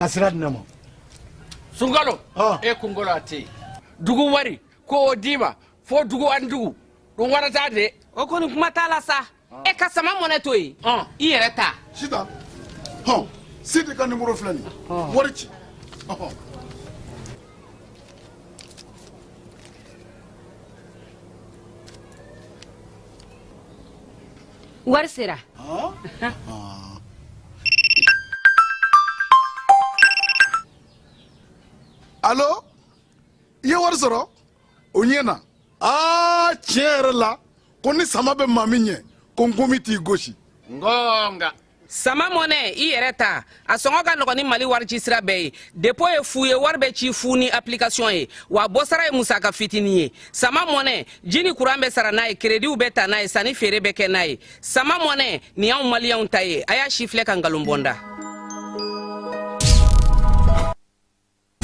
Ka sira di ne ma. Sunkalo, e kunkolo a tɛ yen. Dugu wari ko o d'i ma fo dugu ani dugu ɗum warata de. O kɔni kuma t'a la sa. E ka sama mɔnɛ to yen, i yɛrɛ ta. Sitan, hɔn, Sidi ka nimoro filɛ nin ye, wari ci. Ɔhɔn. Wari sera. Alo, i ye wari sɔrɔ? O ɲɛna. Aa, tiɲɛ yɛrɛ la, ko ni sama bɛ maa min ɲɛ, ko nkomi t'i gosi. Ngonga. Sama mɔnɛ, i yɛrɛ ta, a sɔngɔ ka nɔgɔn ni Mali wari ci sira bɛɛ ye. Dépôt ye fu ye, wari bɛ ci fu ni application ye, wa bɔsara ye musaka fitinin ye. Sama mɔnɛ, ji ni kuran bɛ sara n'a ye, créditw bɛ ta n'a ye, sanni feere bɛ kɛ n'a ye. Sama mɔnɛ nin y'anw maliyɛnw ta ye. A y'a si filɛ ka nkalon bɔ n da.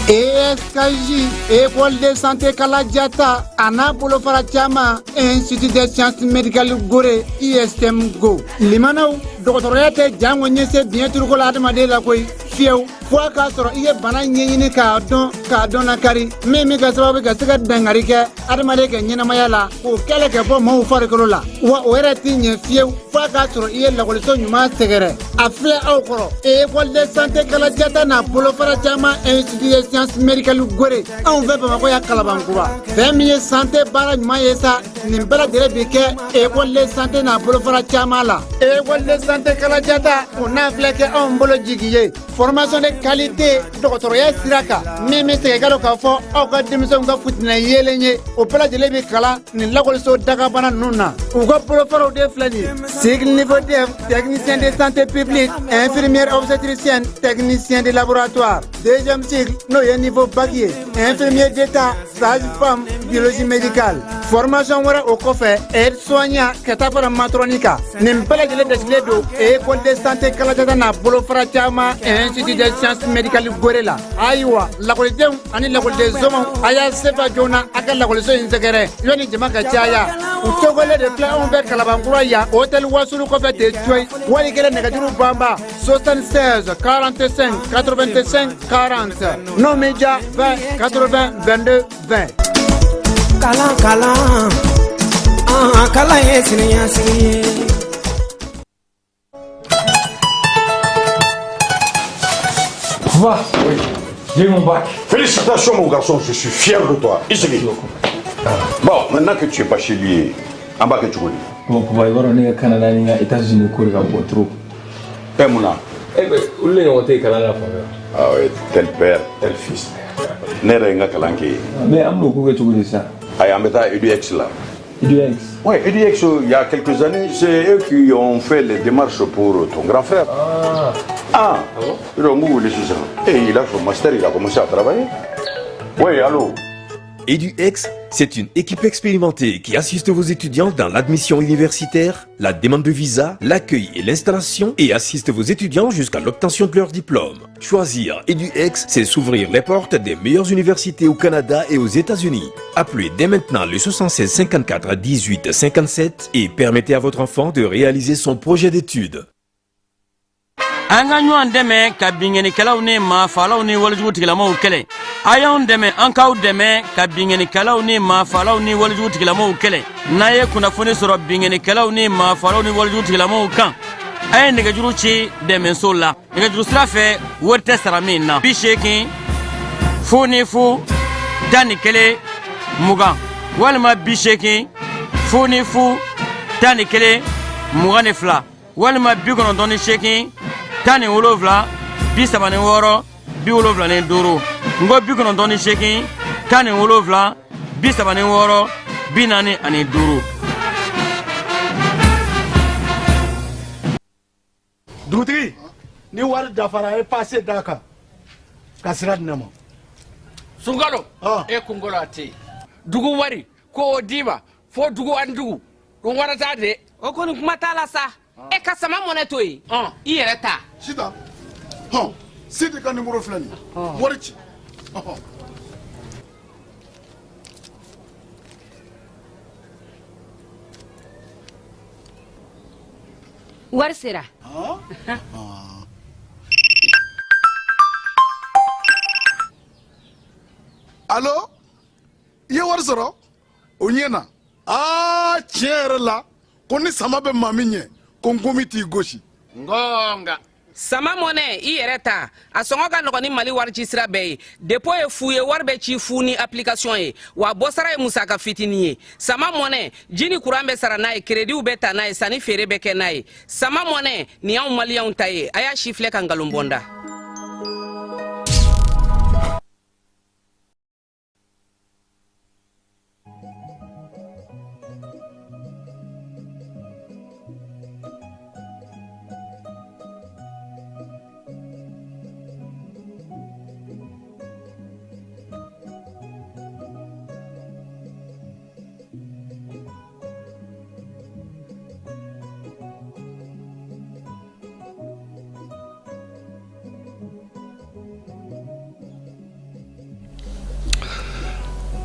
ESKJ, École de santé Kalajata, a n'a bolofara caman, Institut des sciences médicales Gore, ISM Go. Limanaw, dɔgɔtɔrɔya tɛ jango ɲɛse biɲɛ turuko la adamaden la koyi, fiyewu, fo a k'a sɔrɔ i ye bana ɲɛɲini k'a dɔn, k'a dɔn lakari, min bɛ kɛ sababu ka se ka dankari kɛ adamaden ka ɲɛnamaya la, k'o kɛlɛ ka bɔ maaw farikolo la. Wa o yɛrɛ tɛ ɲɛ fiyewu fo a k'a sɔrɔ i ye lakɔliso ɲuman sɛgɛrɛ. A filɛ aw kɔrɔ, École de santé Kalajata n'a bolofara caman, Institut des sciences médicales Gore, anw fɛ Bamakɔ yan Kalabankura. Fɛn min ye santé baara ɲuman ye sa, nin bɛɛ lajɛlen bi kɛ École de santé n'a bolofara caman la. École de santé Kalajata, o n'a filɛ kɛ anw bolo jigi ye, formation de qualité dɔgɔtɔrɔya sira kan, min bɛ segin ka dɔn k'a fɔ aw ka denmisɛnw ka futinɛ yeelen ye, o bɛɛ lajɛlen bɛ kalan nin lakɔliso dagabana ninnu na. U ka bolofaraw de filɛ nin ye: cycle niveau DEF, technicien de santé publique, infirmière obstétricienne, technicien de laboratoire; deuxième cycle, n'o ye niveau bac ye, infirmier d'état, sage-femme, biologie médicale. Formation wɛrɛ o kɔfɛ, aide soignant, ka taa fara matron kan. Nin bɛɛ lajɛlen dasigilen don École de santé Kalajata n'a bolofara caman, Institut des sciences médicales Gore la. Ayiwa, lakɔlidenw ani lakɔliden somaw, a y'a sefa joona a ka lakɔliso in sɛgɛrɛ yanni jama ka caya. U tɔgɔlen de filɛ anw fɛ Kalabankura yan, hôtel Wasulu kɔfɛ ten coyi. Wali kɛlɛ nɛgɛjuru banba 76 45 85 40, n'o m'i diya, 20 80 22 20. Kalan, kalan, an kalan ye siniɲɛsigi ye. Papa, oui, j'ai eu mon bac. Félicitations mon garçon, je suis fier de toi. Isigi. Bon, maintenant que tu es bachelier, an b'a kɛ cogo di? Bon papa, i b'a dɔn ne ka Canada ni n ka États-Unis ko de ka bon trop. Eh, mun na? Eh ben, olu de ɲɔgɔn tɛ yen kalan na fan fɛ. Ah oui, tel père, tel fils. Ne yɛrɛ ye n ka kalan kɛ yen. Mais an bɛn'o ko kɛ cogo di sisan? Ayi, an bɛ taa EDUX la. EDUX? Oui, EDUX, il y a quelques années, c'est eux qui ont fait les démarches pour ton grand frère. Ah. Ah, Ah bon? Ils ont wele sisan. Et il a son master, il a commencé à travailler. Oui, allô? EduX, c'est une équipe expérimentée qui assiste vos étudiants dans l'admission universitaire, la demande de visa, l'accueil et l'installation et assiste vos étudiants jusqu'à l'obtention de leur diplôme. Choisir EduX, c'est s'ouvrir les portes des meilleures universités au Canada et aux États-Unis. Appelez dès maintenant le 76 54 18 57 et permettez à votre enfant de réaliser son projet d'études. An ka ɲɔgɔn dɛmɛ ka binkannikɛlaw ni maafalaw ni walejugu tigilamaw kɛlɛ. A y'anw dɛmɛ, an k'aw dɛmɛ ka binkannikɛlaw ni maafalaw ni walejugu tigilamaw kɛlɛ. N'a ye kunnafoni sɔrɔ binkannikɛlaw ni maafalaw ni walejugu tigilamaw kan, a ye nɛgɛjuru ci dɛmɛso la nɛgɛjuru sira fɛ, wari tɛ sara min na: 80 00 11 20 walima 80 00 11 22 walima 98 17 36 75. N ko 98 17 36 45. Dugutigi, ni wari dafara, a ye passe d'a kan ka sira di ne ma. Sunkalo, e kunkolo a tɛ yen. Dugu wari ko o d'i ma fo dugu ani dugu ɗum warata de. O kɔni kuma t'a la sa. E ka sama mɔnɛ to yen, i yɛrɛ ta. Sitan, hɔn, Sidi ka nimoro filɛ nin ye, wari ci. Ɔhɔn. Wari sera. Alo, i ye wari sɔrɔ? O ɲɛna. Aa, tiɲɛ yɛrɛ la, ko ni sama bɛ maa min ɲɛ, ko nkomi t'i gosi. Ngonga. Sama mɔnɛ, i yɛrɛ ta, a sɔngɔ ka nɔgɔn ni Mali warici sira bɛɛ ye. Depo ye fu ye, wari bɛ ci fu ni application ye, wa bɔsara ye musaka fitinin ye. Sama mɔnɛ, ji ni kuran bɛ sara n'a ye, kerediw bɛ ta n'a ye, sanni feere bɛ kɛ n'a ye. Sama mɔnɛ, nin y'anw maliyɛnw ta ye. A y'a si filɛ ka nkalon bɔ n da.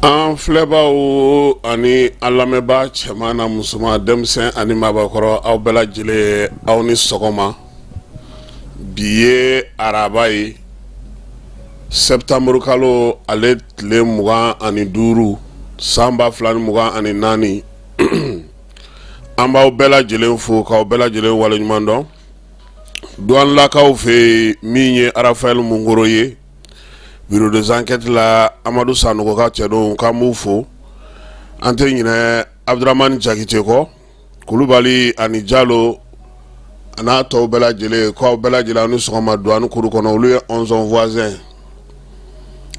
An filɛbaaw ani an lamɛnbaa cɛman n'a musoman, denmisɛn ani maabakɔrɔ, aw bɛɛ lajɛlen, aw ni sɔgɔma. Bi ye araba ye, septembre kalo ale tile 25, san 2024. An b'aw bɛɛ lajɛlen fo k'aw bɛɛ lajɛlen waleɲuman dɔn. Douanelakaw fɛ yen, min ye Raphaël Mungoro ye bureau des enquêtes la, Amadu Sanogo ka cɛdenw, k'an b'u fo. An tɛ ɲinɛ Abdramani Jakite kɔ, Kulubali ani Jalo a n'a tɔw bɛɛ lajɛlen, k'aw bɛɛ lajɛlen aw ni sɔgɔma. Douane kuru kɔnɔ, olu ye onze voisins.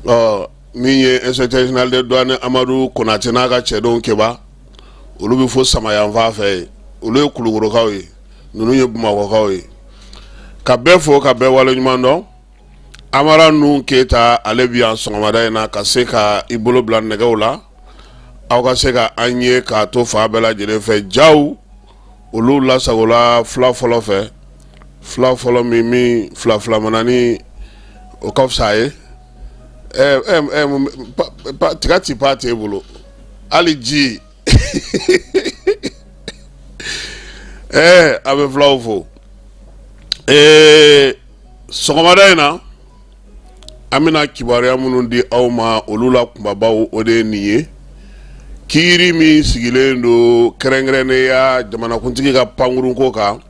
Ɔ, min ye inspecteur général de douane Amadu Konate n'a ka cɛdenw Keba, olu bɛ fo Samayanfan fɛ yen. Olu ye Kulukorokaw ye, ninnu ye Bamakɔkaw ye. Ka bɛɛ fo ka bɛɛ waleɲuman dɔn. Amara Nuhu Keyita, ale bɛ yan sɔgɔmada in na ka se ka i bolo bila nɛgɛw la, aw ka se ka an ye k'a to fan bɛɛ lajɛlen fɛ. Jaw, olu lasagola fila fɔlɔ fɛ, fila fɔlɔ min fila filamanani, o ka fisa ye. Tiga ti pa t'e bolo, hali ji. A bɛ filaw fo. Ee, sɔgɔmada in na, an bɛna kibaruya minnu di aw ma, olu la kunbabaw, o de ye nin ye: kiiri min sigilen don kɛrɛnkɛrɛnnenya jamanakuntigi ka pankurunko kan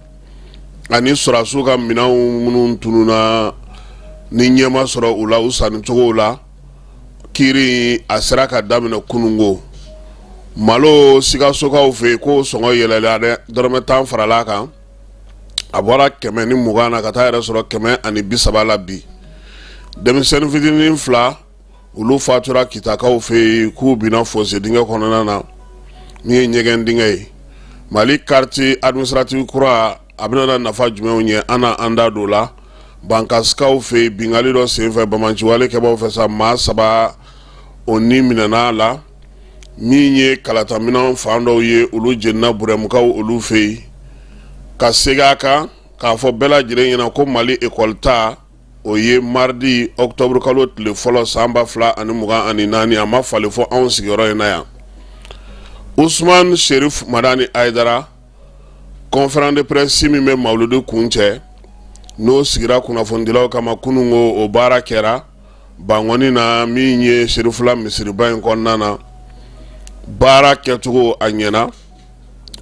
ani sɔrɔdasiw ka minɛnw minnu tununna ni ɲɛ ma sɔrɔ u la u sanni cogow la, kiiri a sera ka daminɛ kununko. Malo, Sikasokaw fɛ yen, ko sɔngɔ yɛlɛla dɛ, dɔrɔmɛ 10 farala a kan. A bɔra 120 na ka taa yɛrɛ sɔrɔ 130 la bi. Denmisɛnnin fitinin fila, olu fatura Kitakaw fɛ yen, k'u binna fosse dingɛ kɔnɔna na min ye ɲɛgɛn dingɛ ye. Mali carte administrative kura, a bɛna na nafa jumɛnw ɲɛ an na, an da don la. Bankasikaw fɛ yen, binkanni dɔ senfɛ banbaanciwale kɛbaaw fɛ sa, maa saba o ni minɛna a la. Min ye kalataminɛn fan dɔw ye, olu jenina Burɛmukaw olu fɛ yen. Ka segin a kan k'a fɔ bɛɛ lajɛlen ɲɛna ko Mali ekɔli ta, o ye mardi octobre kalo tile fɔlɔ san 2024, a ma falen fɔ anw sigiyɔrɔ in na yan. Usman Sherif Madani Ayidara, conférence de presse min bɛ mawuludu kuncɛ, n'o sigira kunnafonidilaw kama kununko, o baara kɛra Bankɔni na, min ye Serifula misiriba in kɔnɔna na. Baara kɛcogo a ɲɛna.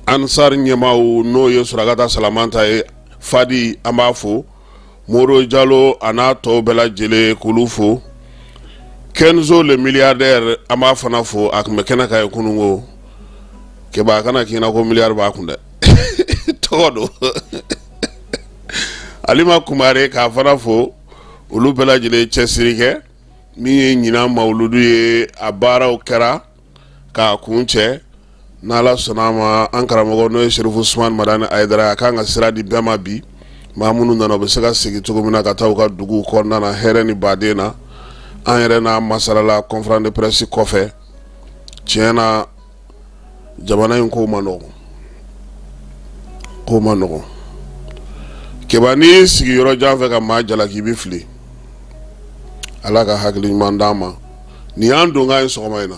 Ansar ɲɛmaaw, n'o ye Surakata Salamanta ye, Fadi, an b'a fo. Moro Jalo a n'a tɔw bɛɛ lajɛlen, k'olu fo. Kenzo le milliardaire, an b'a fana fo, a tun bɛ kɛnɛ kan ye kununko. Keba, a kana k'i ɲɛna ko miliyari b'a kun dɛ, tɔgɔ don. Alima Kumare, k'a fana fo. Olu bɛɛ lajɛlen cɛsiri kɛ. Min ye ɲinan mawuludu ye, a baaraw kɛra k'a kuncɛ. N'Ala sɔnna a ma, an karamɔgɔ, n'o ye Serifu Usumani Madani Ayidara, a kan ka sira di bɛɛ ma bi. Maa minnu nana, u bɛ se ka segin cogo min na ka taa u ka duguw kɔnɔna na hɛrɛ ni baden na. An yɛrɛ n'a masalala conférence de presse kɔfɛ. Tiɲɛ na, jamana in ko man nɔgɔn, ko man nɔgɔn. Keba, n'i sigi yɔrɔ jan fɛ ka maa jalaki, i bɛ fili. Ala ka hakili ɲuman d'an ma. Nin y'an donkan ye sɔgɔma in na.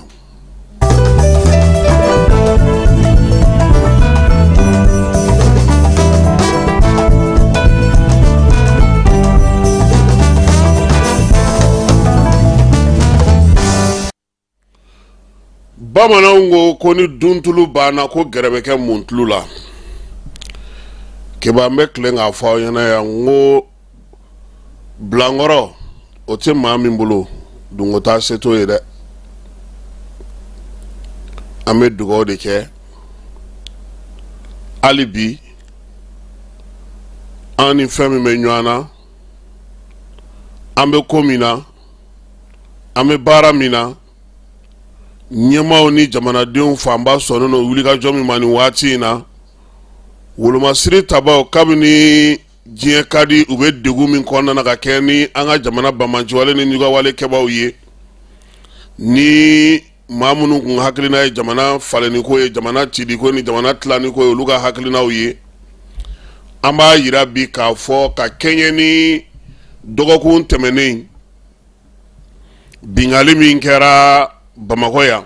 Bamananw ko ko ni duntulu banna ko gɛrɛ bɛ kɛ muntulu la. Keba, n bɛ tilen k'a fɔ aw ɲɛna yan n ko bilankɔrɔ o tɛ maa min bolo, dungo taa se t'o ye dɛ. An bɛ dugawu de kɛ hali bi, an ni fɛn min bɛ ɲɔgɔn na, an bɛ ko min na, an bɛ baara min na, ɲɛmaaw ni jamanadenw fanba sɔnnen don wulikajɔ min ma nin waati in na. Wolomasiri tabaw, kabini diɲɛ ka di, u bɛ degun min kɔnɔna na ka kɛ ni an ka jamana banbaanciwale ni ɲugawale kɛbaaw ye, ni maa minnu kun hakilina ye jamana falenni ko ye, jamana cili ko ni jamana tilanni ko ye, olu ka hakilinaw ye. An b'a yira bi k'a fɔ ka kɛɲɛ ni dɔgɔkun tɛmɛnen binkanni min kɛra Bamakɔ yan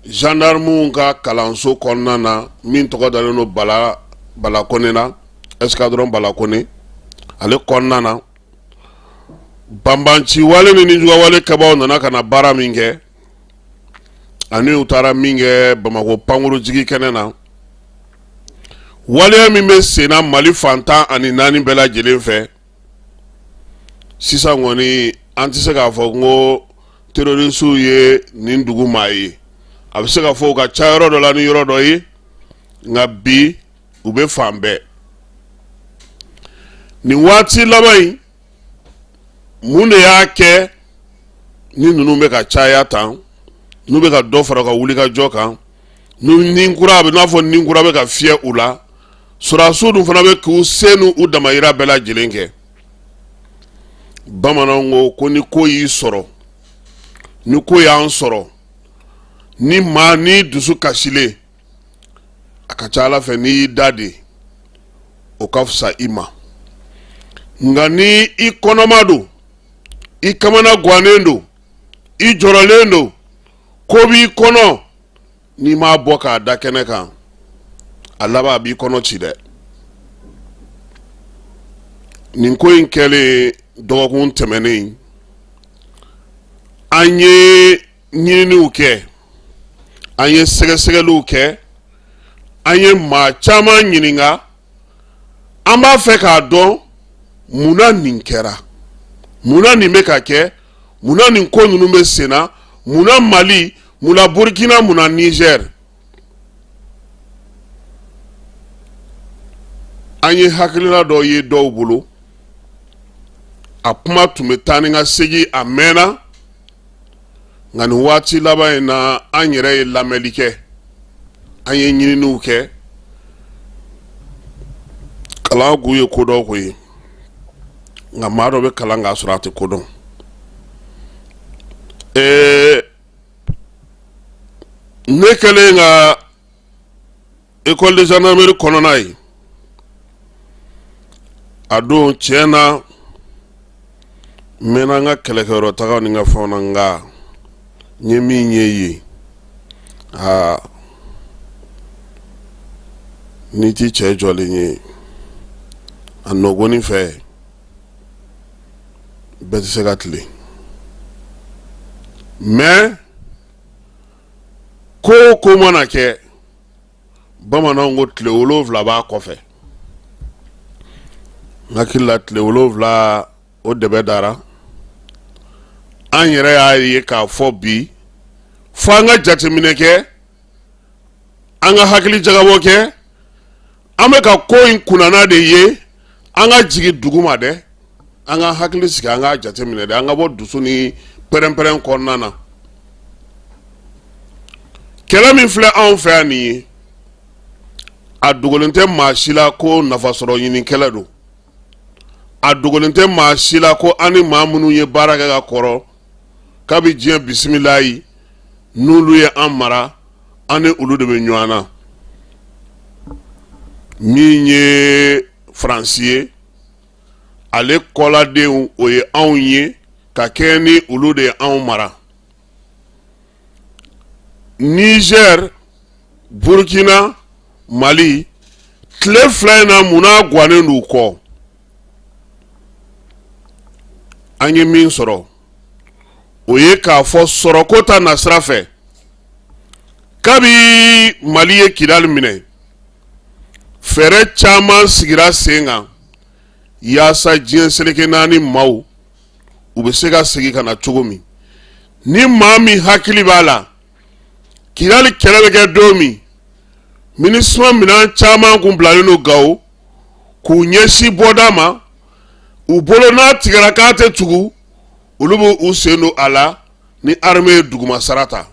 gendarmew ka kalanso kɔnɔna na, min tɔgɔ dalen don Bala Bala Kone na, escadron Bala Kone, ale kɔnɔna na, banbanci wale ni nijuguyawale kɛbaaw nana ka na baara min kɛ, ani u taara min kɛ Bamakɔ pankurujigi kɛnɛ na, waleya min bɛ senna Mali fan 14 bɛɛ lajɛlen fɛ sisan kɔni, an tɛ se k'a fɔ ko terroristew ye nin dugu maa ye. A bɛ se ka fɔ u ka ca yɔrɔ dɔ la ni yɔrɔ dɔ ye, nka bi u bɛ fan bɛɛ. Nin waati laban in, mun de y'a kɛ ni ninnu bɛ ka caya tan, n'u bɛ ka dɔ fara u ka wulikajɔ kan, ni kura a bɛ n'a fɔ ni kura bɛ ka fiyɛ u la? Sɔrɔdasiw dun fana bɛ k'u se n'u damayira bɛɛ lajɛlen kɛ. Bamananw ko ko ni ko y'i sɔrɔ, ni ko y'an sɔrɔ, ni maa ni dusu kasilen, a ka ca Ala fɛ n'i y'i da de, o ka fisa i ma. Nka ni i kɔnɔma don, i kamana gannen don, i jɔrɔlen don, ko b'i kɔnɔ, n'i m'a bɔ k'a da kɛnɛ kan, a laban a b'i kɔnɔ ci dɛ. Nin ko in kɛlen dɔgɔkun tɛmɛnen, an ye ɲininiw kɛ, an ye sɛgɛsɛgɛliw kɛ, an ye maa caman ɲininka. An b'a fɛ k'a dɔn munna nin kɛra, munna nin bɛ ka kɛ, munna nin ko ninnu bɛ sen na, munna Mali, munna Burkina, munna Niger. An ye hakilina dɔ ye dɔw bolo, a kuma tun bɛ taa ni ka segin a mɛnna, nka nin waati laban in na, an yɛrɛ ye lamɛnli kɛ, an ye ɲininiw kɛ. Kalan kun ye kodɔn ko ye, nka maa dɔ bɛ kalan k'a sɔrɔ a tɛ kodɔn. Ne kɛlen ka école de gendarmerie kɔnɔna ye a don, tiɲɛ na, n mɛnna n ka kɛlɛkɛyɔrɔ tagaw ni n ka fɛnw na, nka n ye min ye yen, aa, n'i ti cɛ jɔlen ye a nɔgɔnin fɛ, bɛɛ tɛ se ka tilen. Mais ko o ko mana kɛ, bamananw ko tile 7 b'a kɔfɛ. N hakili la tile 7 o dɛbɛ dara. An yɛrɛ y'a ye k'a fɔ bi fo an ka jateminɛ kɛ, an ka hakili jagabɔ kɛ. An bɛ ka ko in kunnana de ye, an ka jigin duguma dɛ, an ka hakili sigi, an k'a jateminɛ dɛ, an ka bɔ dusu ni pɛrɛnpɛrɛn kɔnɔna na. Kɛlɛ min filɛ anw fɛ yan nin ye, a dogolen tɛ maa si la ko nafasɔrɔ ɲini kɛlɛ don. A dogolen tɛ maa si la ko an ni maa minnu ye baara kɛ ka kɔrɔ, kabi diɲɛ bisimilayi, n'olu ye an mara, an ni olu de bɛ ɲɔgɔn na. Min ye Faransi ye, ale kɔladenw, o ye anw ye, ka kɛɲɛ ni olu de ye anw mara. Niger, Burkina, Mali, tile 2 in na, munna gannen d'u kɔ? An ye min sɔrɔ, o ye k'a fɔ sɔrɔko ta nasira fɛ. Kabi Mali ye Kidali minɛ, fɛɛrɛ caman sigira sen kan yaasa diɲɛ seleke naani maaw u bɛ se ka segin ka na cogo min. Ni maa min hakili b'a la, Kidali kɛlɛ bɛ kɛ don min, MINUSMA minɛn caman kun bilalen don Gawo k'u ɲɛsin bɔda ma. U bolo n'a tigɛra k'a tɛ tugu, olu bɛ u sen don a la ni armée ye duguma sara ta.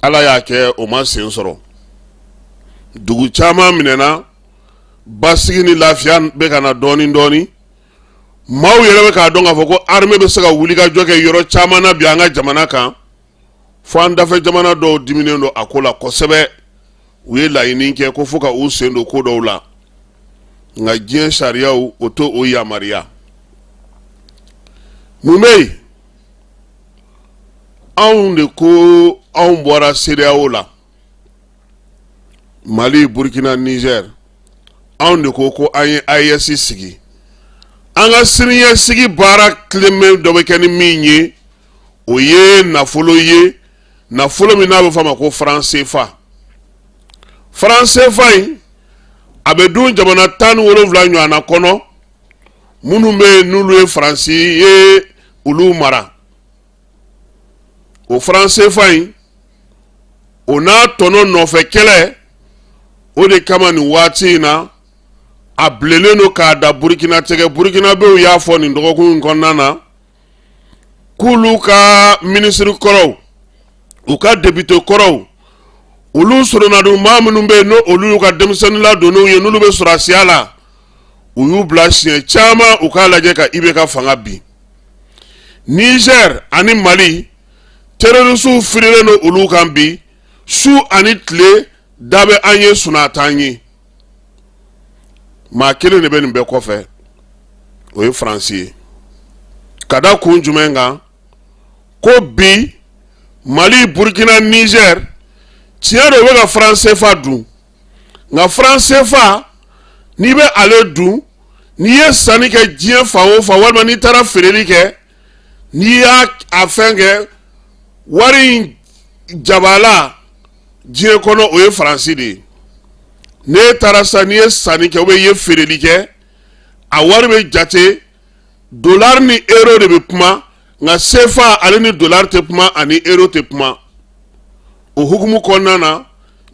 Ala y'a kɛ o ma sen sɔrɔ. Dugu caman minɛna, basigi ni lafiya bɛ ka na dɔɔnin dɔɔnin. Maaw yɛrɛ bɛ k'a dɔn k'a fɔ ko armée bɛ se ka wulikajɔ kɛ yɔrɔ caman na bi an ka jamana kan, fo an dafɛ jamana dɔw diminen don a ko la kosɛbɛ. U ye laɲini kɛ ko fo ka u sen don ko dɔw la, nka diɲɛ sariyaw o to o yamaruya. Mun bɛ yen? Anw de ko anw bɔra CEDEAO la, Mali, Burkina, Niger. Anw de ko ko an ye AES sigi. An ka siniɲɛsigi baara tilennen dɔ bɛ kɛ ni min ye, o ye nafolo ye, nafolo min n'a bɛ fɔ a ma ko franc CFA. Franc CFA in, a bɛ dun jamana 17 ɲɔgɔnna kɔnɔ, minnu bɛ yen n'olu ye Faransi ye olu mara. O franc CFA in, o n'a tɔnɔ nɔfɛ kɛlɛ, o de kama nin waati in na a bilennen don k'a da Burukina tɛgɛ. Burukinabew y'a fɔ nin dɔgɔkun in kɔnɔna na k'olu ka minisiri kɔrɔw, u ka depite kɔrɔw, olu soronadon maa minnu bɛ yen n'o olu y'u ka denmisɛnnin ladonnenw ye, n'olu bɛ sɔrɔdasiya la, u y'u bila siɲɛ caman u k'a lajɛ ka IBK fanga bin. Niger ani Mali, terroristew firilen don olu kan bi su ani tile, da bɛ an ye, sunaa t'an ye. Maa kelen de bɛ nin bɛɛ kɔfɛ, o ye Faransi ye. Ka da kun jumɛn kan? Ko bi Mali, Burkina, Niger, tiɲɛ don u bɛ ka franc CFA dun, nka franc CFA, n'i bɛ ale dun, n'i ye sanni kɛ diɲɛ fan o fan, walima n'i taara feereli kɛ, n'i y'a a fɛn kɛ, wari in jabala diɲɛ kɔnɔ, o ye Faransi de ye. N'e taara sisan, n'i ye sanni kɛ ou bien i ye feereli kɛ, a wari bɛ jate dollar ni euro de bɛ kuma, nka CFA ale ni dollar tɛ kuma, ani euro tɛ kuma. O hukumu kɔnɔna na,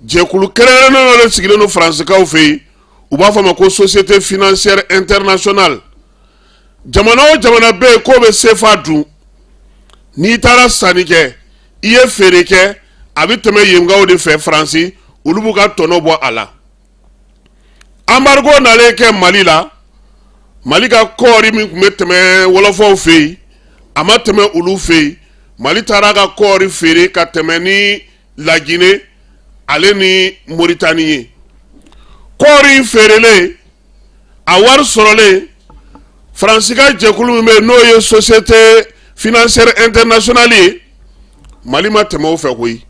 jɛkulu kɛrɛnkɛrɛnnen dɔ de sigilen don Faransikaw fɛ yen, u b'a fɔ a ma ko Société financière internationale. Jamana o jamana bɛ yen k'o bɛ CFA dun, n'i taara sanni kɛ, i ye feere kɛ, a bɛ tɛmɛ yenkaw de fɛ Faransi, olu b'u ka tɔnɔ bɔ a la. Embargo nalen kɛ Mali la, Mali ka kɔɔri min tun bɛ tɛmɛ wɔlɔfɔw fɛ yen, a ma tɛmɛ olu fɛ yen. Mali taara ka kɔɔri feere ka tɛmɛ ni Lajinɛ ale ni Moritani ye. Kɔɔri in feerelen, a wari sɔrɔlen, Faransi ka jɛkulu min bɛ yen n'o ye Société financière internationale ye, Mali ma tɛmɛ o fɛ koyi.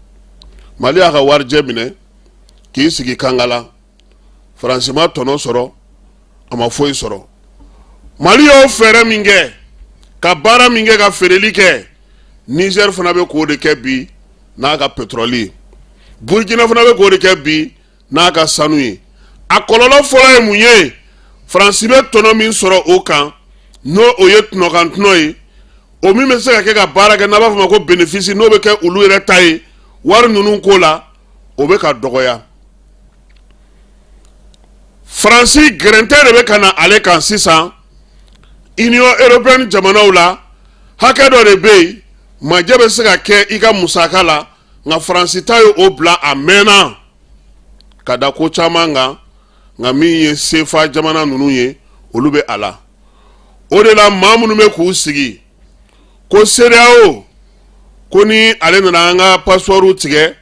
Mali y'a ka warijɛ minɛ k'i sigi kangala. Faransi ma tɔnɔ sɔrɔ, a ma foyi sɔrɔ. Mali y'o fɛɛrɛ min kɛ ka baara min kɛ ka feereli kɛ, Niger fana bɛ k'o de kɛ bi n'a ka pétrole ye, Burkina fana bɛ k'o de kɛ bi n'a ka sanu ye. A kɔlɔlɔ fɔlɔ ye mun ye? Faransi bɛ tɔnɔ min sɔrɔ o kan, n'o o ye tɔnɔkan tɔnɔ ye, o min bɛ se ka kɛ ka baara kɛ, n'a b'a fɔ ma ko bénéfice, n'o bɛ kɛ olu yɛrɛ ta ye wari ninnu ko la, o bɛ ka dɔgɔya. Faransi gɛrɛntɛ de bɛ ka na ale kan sisan. Union européenne jamanaw la, hakɛ dɔ de bɛ yen, majɛ bɛ se ka kɛ i ka musaka la, nka Faransi ta ye o bila a mɛnna ka da ko caman kan. Nka min ye CFA jamana ninnu ye, olu bɛ a la. O de la maa minnu bɛ k'u sigi ko CEDEAO, ko ni ale nana an ka passeport tigɛ,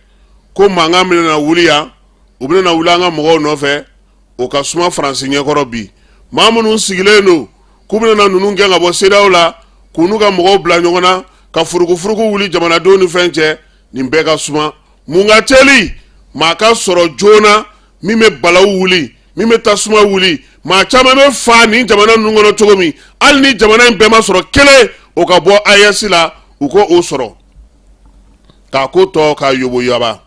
ko mankan bɛna na wuli yan, u bɛna na wuli an ka mɔgɔw nɔfɛ, o ka suma Faransi ɲɛkɔrɔ bi. Maa minnu sigilen don k'u bɛna na ninnu gɛn ka bɔ CEDEAO la, k'u n'u ka mɔgɔw bila ɲɔgɔn na ka furukufuruku wuli jamanadenw ni fɛn cɛ, nin bɛɛ ka suma. Mun ka teli? Maa ka sɔrɔ joona min bɛ balawu wuli, min bɛ tasuma wuli. Maa caman bɛ fa nin jamana ninnu kɔnɔ cogo min, hali ni jamana in bɛɛ ma sɔrɔ kelen, o ka bɔ AES la, u ko o sɔrɔ. K'a ko tɔ k'a yoboyaba.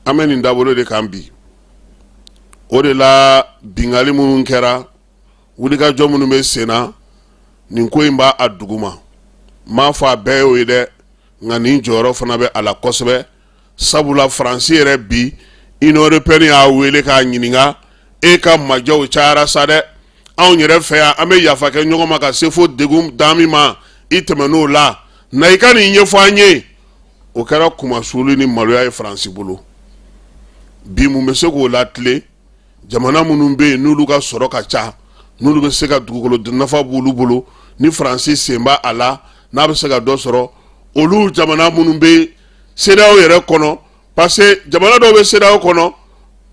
An bɛ nin dabolo de kan bi. O de la bingali minnu kɛra, wulikajɔ minnu bɛ sen na, nin ko in b'a a duguma. N m'a fɔ a bɛɛ y'o ye dɛ, nka nin jɔyɔrɔ fana bɛ a la kosɛbɛ. Sabula Faransi yɛrɛ bi Union européenne y'a wele k'a ɲininka, e ka majɛw cayara sa dɛ, anw yɛrɛ fɛ yan an bɛ yafa kɛ ɲɔgɔn ma ka se fo degun dan min ma, i tɛmɛn'o la, na i ka nin ɲɛfɔ an ye. O kɛra kunmasuuli ni maloya ye Faransi bolo. Bi mun bɛ se k'o latilen? Jamana minnu bɛ yen n'olu ka sɔrɔ ka ca, n'olu bɛ se ka dugukolo nafa b'olu bolo, ni Faransi sen b'a a la, n'a bɛ se ka dɔ sɔrɔ, olu jamana minnu bɛ CEDEAO yɛrɛ kɔnɔ, parce que jamana dɔw bɛ CEDEAO kɔnɔ,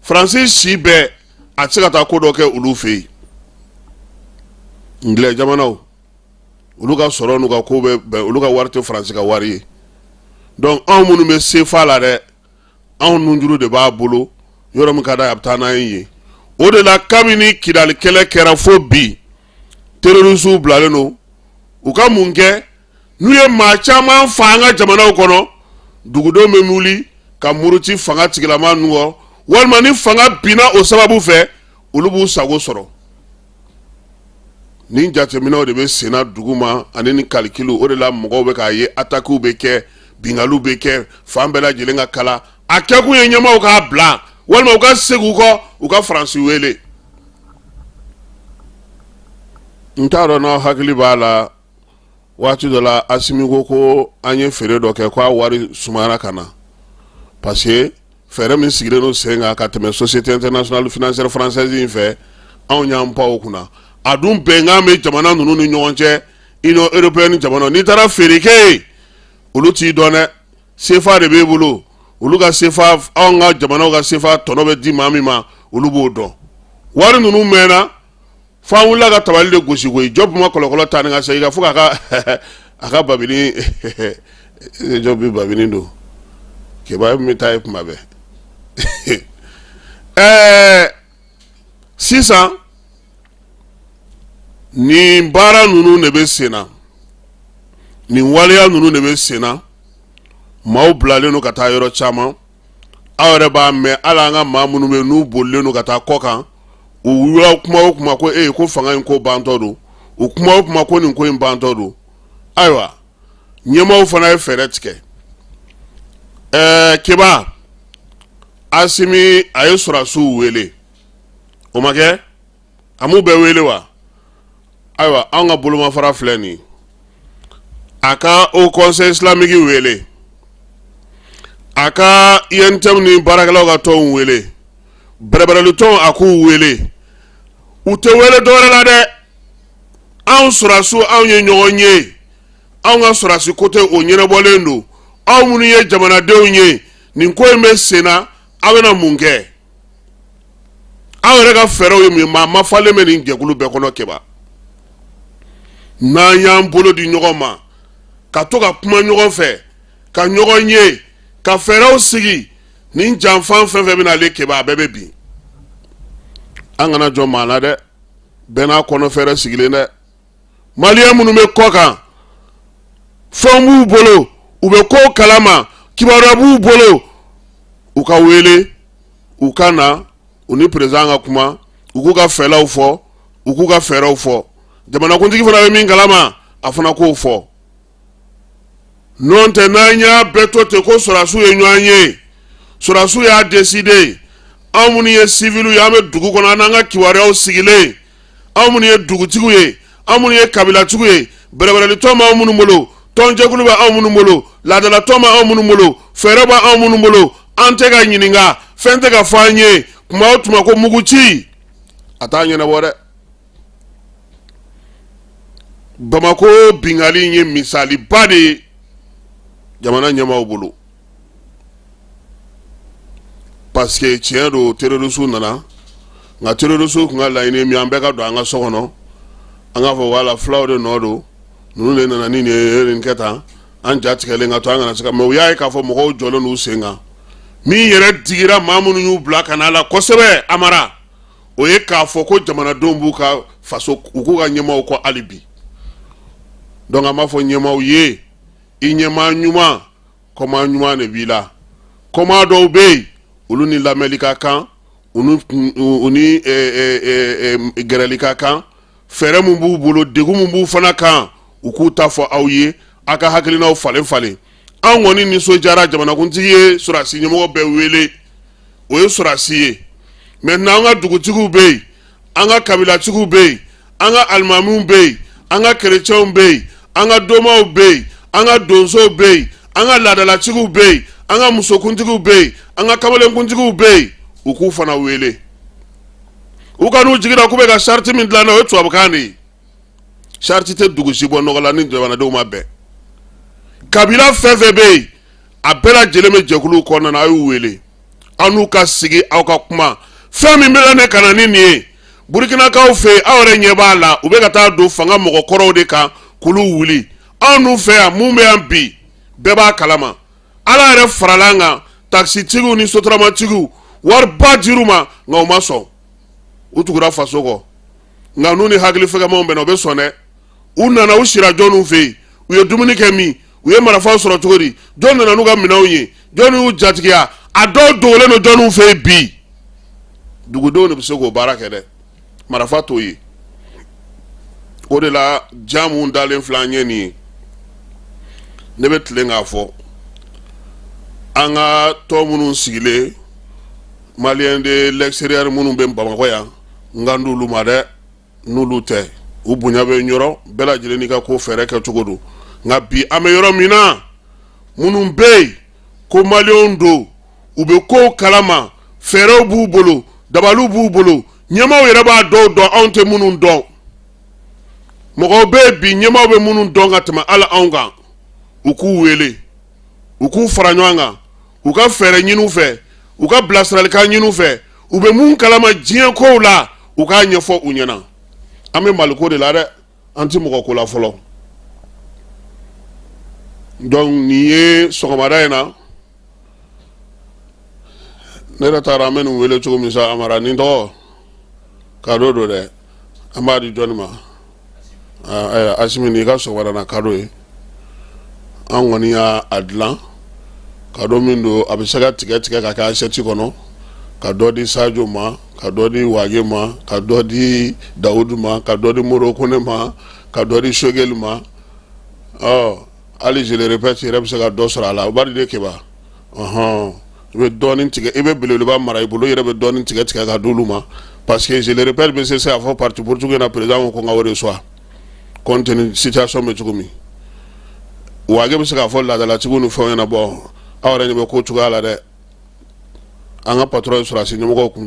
Faransi si bɛɛ a tɛ se ka taa ko dɔ kɛ olu fɛ yen. Ngilɛ jamanaw, olu ka sɔrɔ n'u ka ko bɛ bɛn, olu ka wari tɛ Faransi ka wari ye. Donc anw minnu bɛ CFA la dɛ, anw nunjuru de b'a bolo, yɔrɔ min ka d'a ye a bɛ taa n'an ye yen. O de la kabini Kidali kɛlɛ kɛra fo bi, terrorisiw bilalen don u ka mun kɛ? N'u ye maa caman fa an ka jamanaw kɔnɔ, dugudenw bɛ wuli ka muruti fanga tigilama ninnu kɔ, walima ni fanga binna o sababu fɛ, olu b'u sago sɔrɔ. Nin jateminɛw de bɛ senna duguma ani ni kalikiliw. O de la mɔgɔw bɛ k'a ye atakiw bɛ kɛ, bingaliw bɛ kɛ fan bɛɛ lajɛlen ka kala. A kɛkun ye ɲɛmaaw k'a bila walima u ka segin u kɔ, u ka Faransi wele. N t'a dɔn n'aw hakili b'a la, waati dɔ la Asimi ko ko an ye feere dɔ kɛ, ko a wari sumayara ka na, parce que fɛɛrɛ min sigilen don sen kan ka tɛmɛ Société internationale financière française in fɛ, anw y'an pan o kunna. A dun bɛnkan bɛ jamana ninnu ni ɲɔgɔn cɛ, Union européenne jamana, n'i taara feere kɛ yen, olu t'i dɔn dɛ, CFA de b'e bolo. Olu ka CFA, anw ka jamanaw ka CFA tɔnɔ bɛ di maa min ma, olu b'o dɔn. Wari ninnu mɛnna fo an wulila ka tabali de gosi koyi. Jɔp ma kɔlɔkɔlɔ taa ni ka segin kan fo k'a ka a ka babini. Jɔp bi babini don keba bɛ taa ye kuma bɛɛ. Sisan nin baara ninnu de bɛ sen na, nin waleya ninnu de bɛ sen na. Maaw bilalen don ka taa yɔrɔ caman. Aw yɛrɛ b'a mɛn, hali an ka maa minnu bɛ n'u bolilen don ka taa kɔ kan, u wula kuma o kuma ko ee ko fanga in ko bantɔ don, u kuma o kuma ko nin ko in bantɔ don. Ayiwa, ɲɛmaaw fana ye fɛɛrɛ tigɛ. Keba, Asimi a ye sɔrɔdasiw wele, o ma kɛ, a m'u bɛɛ wele wa? Ayiwa, anw ka bolomafara filɛ nin ye. A ka Haut Conseil islamique wele, a ka UNTM ni baarakɛlaw ka tɔnw wele, bɛrɛbɛrɛli tɔnw a k'u wele. U tɛ wele dɔwɛrɛ la dɛ, anw sɔrɔdasiw, anw ye ɲɔgɔn ye, anw ka sɔrɔdasi ko tɛ, o ɲɛnabɔlen don. Aw minnu ye jamanadenw ye, nin ko in bɛ sen na, aw bɛna mun kɛ? Aw yɛrɛ ka fɛɛrɛw ye mun ye? Maa mafalen bɛ nin jɛkulu bɛɛ kɔnɔ. Keba, n'an y'an bolo di ɲɔgɔn ma ka to ka kuma ɲɔgɔn fɛ, ka ɲɔgɔn ye, ka fɛɛrɛw sigi, nin janfan fɛn fɛn bɛna ale Keba, a bɛɛ bɛ bin. An kana jɔ maa la dɛ, bɛɛ n'a kɔnɔ fɛɛrɛ sigilen dɛ. Maliyɛn minnu bɛ kɔ kan, fɛn b'u bolo, u bɛ ko kalama, kibaruya b'u bolo, u ka wele, u ka na u ni président ka kuma, u k'u ka fɛlaw fɔ, u k'u ka fɛɛrɛw fɔ. Jamanakuntigi fana bɛ min kalama, a fana k'o fɔ. N'o tɛ, n'an y'a bɛɛ to ten ko sɔrɔdasiw ye ɲɔgɔn ye, sɔrɔdasiw y'a décider, anw minnu ye civiliw ye, an bɛ dugu kɔnɔ, an n'an ka kibaruyaw sigilen, anw minnu ye dugutigiw ye, anw minnu ye kabilatigiw ye, bɛrɛbɛrɛli tɔn b'anw minnu bolo, tɔnjɛkulu bɛ anw minnu bolo, laadalatɔn bɛ anw minnu bolo, fɛɛrɛ bɛ anw minnu bolo, an tɛ ka ɲininka, fɛn tɛ ka fɔ an ye, tuma o tuma ko mugu ci, a t'a ɲɛnabɔ dɛ. Bamakɔ binkanni ye misaliba de ye jamana ɲɛmaaw bolo, parce que tiɲɛ don, terrorisiw nana, nka terrorisiw tun ka laɲini min, an bɛɛ ka don an ka so kɔnɔ, an k'a fɔ wala fulaw de nɔ don, ninnu de nana ni nin ye, nin kɛ tan, an ja tigɛlen ka to, an kana se ka. Mais u y'a ye k'a fɔ mɔgɔw jɔlen d'u sen kan. Min yɛrɛ digira maa minnu y'u bila ka na a la kosɛbɛ, Amara, o ye k'a fɔ ko jamanadenw b'u ka faso, u k'u ka ɲɛmaaw kɔ hali bi. Donc an b'a fɔ ɲɛmaaw ye, i ɲɛmaa ɲuman. kɔma ɲuman de b'i la. Kɔma dɔw bɛ yen, olu ni lamɛnli ka kan, u ni gɛrɛli ka kan. Fɛɛrɛ mun b'u bolo, degun mun b'u fana kan, u k'u ta fɔ aw ye, a ka hakilinaw falen falen. An kɔni nisɔndiyara, jamanakuntigi ye sɔrɔdasi ɲɛmɔgɔ bɛɛ wele, o ye sɔrɔdasi ye. Maintenant, an ka dugutigiw bɛ yen, an ka kabilatigiw bɛ yen, an ka alimamiw bɛ yen, an ka kerecɛnw bɛ yen, an ka domaw bɛ yen, an ka donsow bɛ yen, an ka laadalatigiw bɛ yen, an ka musokuntigiw bɛ yen, an ka kamalenkuntigiw bɛ yen, u k'u fana wele. U kan'u jigi da k'u bɛ ka sariti min dilan, o ye tubabukan de ye. Sariti tɛ dugu si bɔ nɔgɔ la ni jamanadenw ma bɛn. Kabila fɛn fɛn bɛ yen, a bɛɛ lajɛlen bɛ jɛkuluw kɔnɔna na, a y'u wele, aw n'u ka sigi, aw ka kuma. Fɛn min bɛ la ne ka na ni nin ye Burukinakaw fɛ yen, aw yɛrɛ ɲɛ b'a la, u bɛ ka taa don fanga mɔgɔkɔrɔw de kan k'olu wuli. Anw dun fɛ yan, mun bɛ yan bi, bɛɛ b'a kalama. Ala yɛrɛ farala an kan, takisitigiw ni sotaramatigiw, wariba dir'u ma, nka u ma sɔn, u tugura faso kɔ. Nka n'u ni hakili fɛgɛmanw bɛnna, u bɛ sɔn dɛ. U nana, u sira jɔnniw fɛ yen? U ye dumuni kɛ min? U ye marifaw sɔrɔ cogo di? Jɔn nana n'u ka minɛnw ye? Jɔn y'u jatigiya? A dɔw dogolen don jɔnniw fɛ yen bi? Dugudenw de bɛ se k'o baara kɛ dɛ, marifa t'o ye. O de la, ja mun dalen filɛ an ɲɛ nin ye, ne bɛ tilen k'a fɔ, an ka tɔn minnu sigilen, Maliens de l'extérieur minnu bɛ Bamakɔ yan, n kan d'olu ma dɛ. N'olu tɛ, u bonya bɛ yɔrɔ bɛɛ lajɛlen n'i ka ko fɛɛrɛ kɛ cogo don. Nka bi, an bɛ yɔrɔ min na, minnu bɛ yen ko maliyɛnw don, u bɛ kow kalama, fɛɛrɛw b'u bolo, dabaliw b'u bolo, ɲɛmaaw yɛrɛ b'a dɔw dɔn, anw tɛ minnu dɔn. Mɔgɔw bɛ yen bi, ɲɛmaaw bɛ minnu dɔn ka tɛmɛ hali anw kan, u k'u wele, u k'u fara ɲɔgɔn kan, u ka fɛɛrɛ ɲini u fɛ, u ka bilasiralikan ɲini u fɛ, u bɛ mun kalama diɲɛ kow la, u k'a ɲɛfɔ u ɲɛna. An bɛ maliko de la dɛ, an tɛ mɔgɔ ko la fɔlɔ. Donc nin ye sɔgɔmada in na, ne yɛrɛ taara, an bɛ nin wele cogo min sa, Amara, nin tɔgɔ cadeau don dɛ. An b'a di jɔnni ma? Ayiwa, Asimi, nin y'i ka sɔgɔmada na cadeau ye. An kɔni y'a a dilan, cadeau min don, a bɛ se ka tigɛ tigɛ ka kɛ assiette kɔnɔ, ka dɔ di Sadio ma, ka dɔ di Wage ma, ka dɔ di Dawudu ma, ka dɔ di Moro Kone ma, ka dɔ di Sogeli ma. Ɔ hali, je le répète, yɛrɛ bɛ se ka dɔ sɔrɔ a la. O b'a di de Keba, ɔhɔn, i bɛ dɔɔnin tigɛ, i bɛ belebeleba mara i bolo, i yɛrɛ bɛ dɔɔnin tigɛ tigɛ ka d'olu ma, parce que, je le répète, bɛ se k'a fɔ parti politique na, président ko n ka o de choix, compte tenu situation bɛ cogo min. Wage bɛ se k'a fɔ laadalatigiw ni fɛnw ɲɛna. Bɔn, aw yɛrɛ ɲɛ bɛ ko cogoya la dɛ. An ka patron ye sɔrɔdasi ɲɛmɔgɔw kun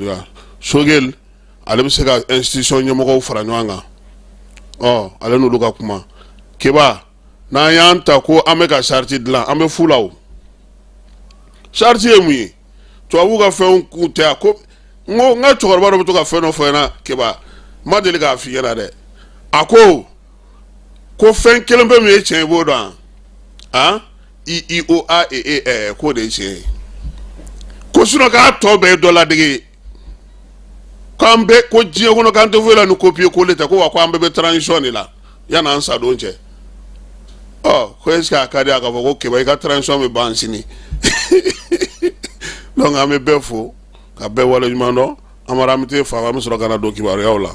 Sogel, ale bɛ se ka institution ɲɛmɔgɔw fara ɲɔgɔn kan, ɔ ale n'olu ka kuma. Keba, n'an y'an ta ko an bɛ ka charte dilan, an bɛ fu la. O charte ye mun ye? Tubabuw ka fɛnw kun tɛ a ko. N ko n ka cɛkɔrɔba dɔ bɛ to ka fɛn dɔ fɔ n ɲɛna, Keba, n ma deli k'a f'i ɲɛna dɛ. A ko fɛn kelen pe min ye tiɲɛ ye, i b'o dɔn wa? I I O A E E Ɛ, k'o de ye tiɲɛ ye. Ko sinon k'a tɔ bɛɛ ye dɔ ladege ye, k'an bɛɛ ko diɲɛ kɔnɔ k'an tɛ foyi la ni copier coller tɛ, ko wa ko an bɛɛ bɛ transition de la yan'an sa don cɛ. Ɔ ko est ce que a ka di a ka fɔ ko Keba, i ka transition bɛ ban sini? Donc an bɛ bɛɛ fo ka bɛɛ waleɲuman dɔn. Amara, an bɛ taa fa, an bɛ sɔrɔ ka na don kibaruyaw la.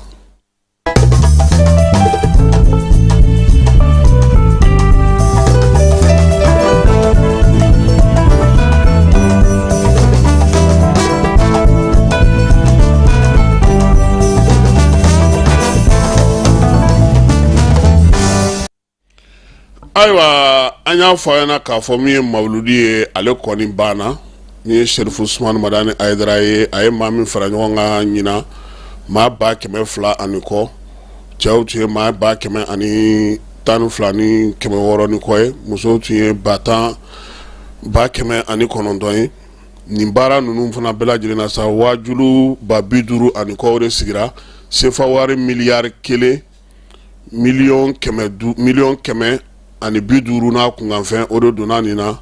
Ayiwa, an y'a fɔ a ɲɛna k'a fɔ min ye mawuludi ye, ale kɔni banna. Min ye Serifu Usumani Madani Ayidara ye, a ye maa min fara ɲɔgɔn kan ɲinan, maa 200,000 ani kɔ. Cɛw tun ye maa 112 ni 600 ni kɔ ye, musow tun ye ba tan 109,000 ye. Nin baara ninnu fana bɛɛ lajɛlen na sa, waajulu 50,000 ani kɔ de sigira, sefa wari miliyari 1 150,000,000 n'a kunkanfɛn, o de donna nin na.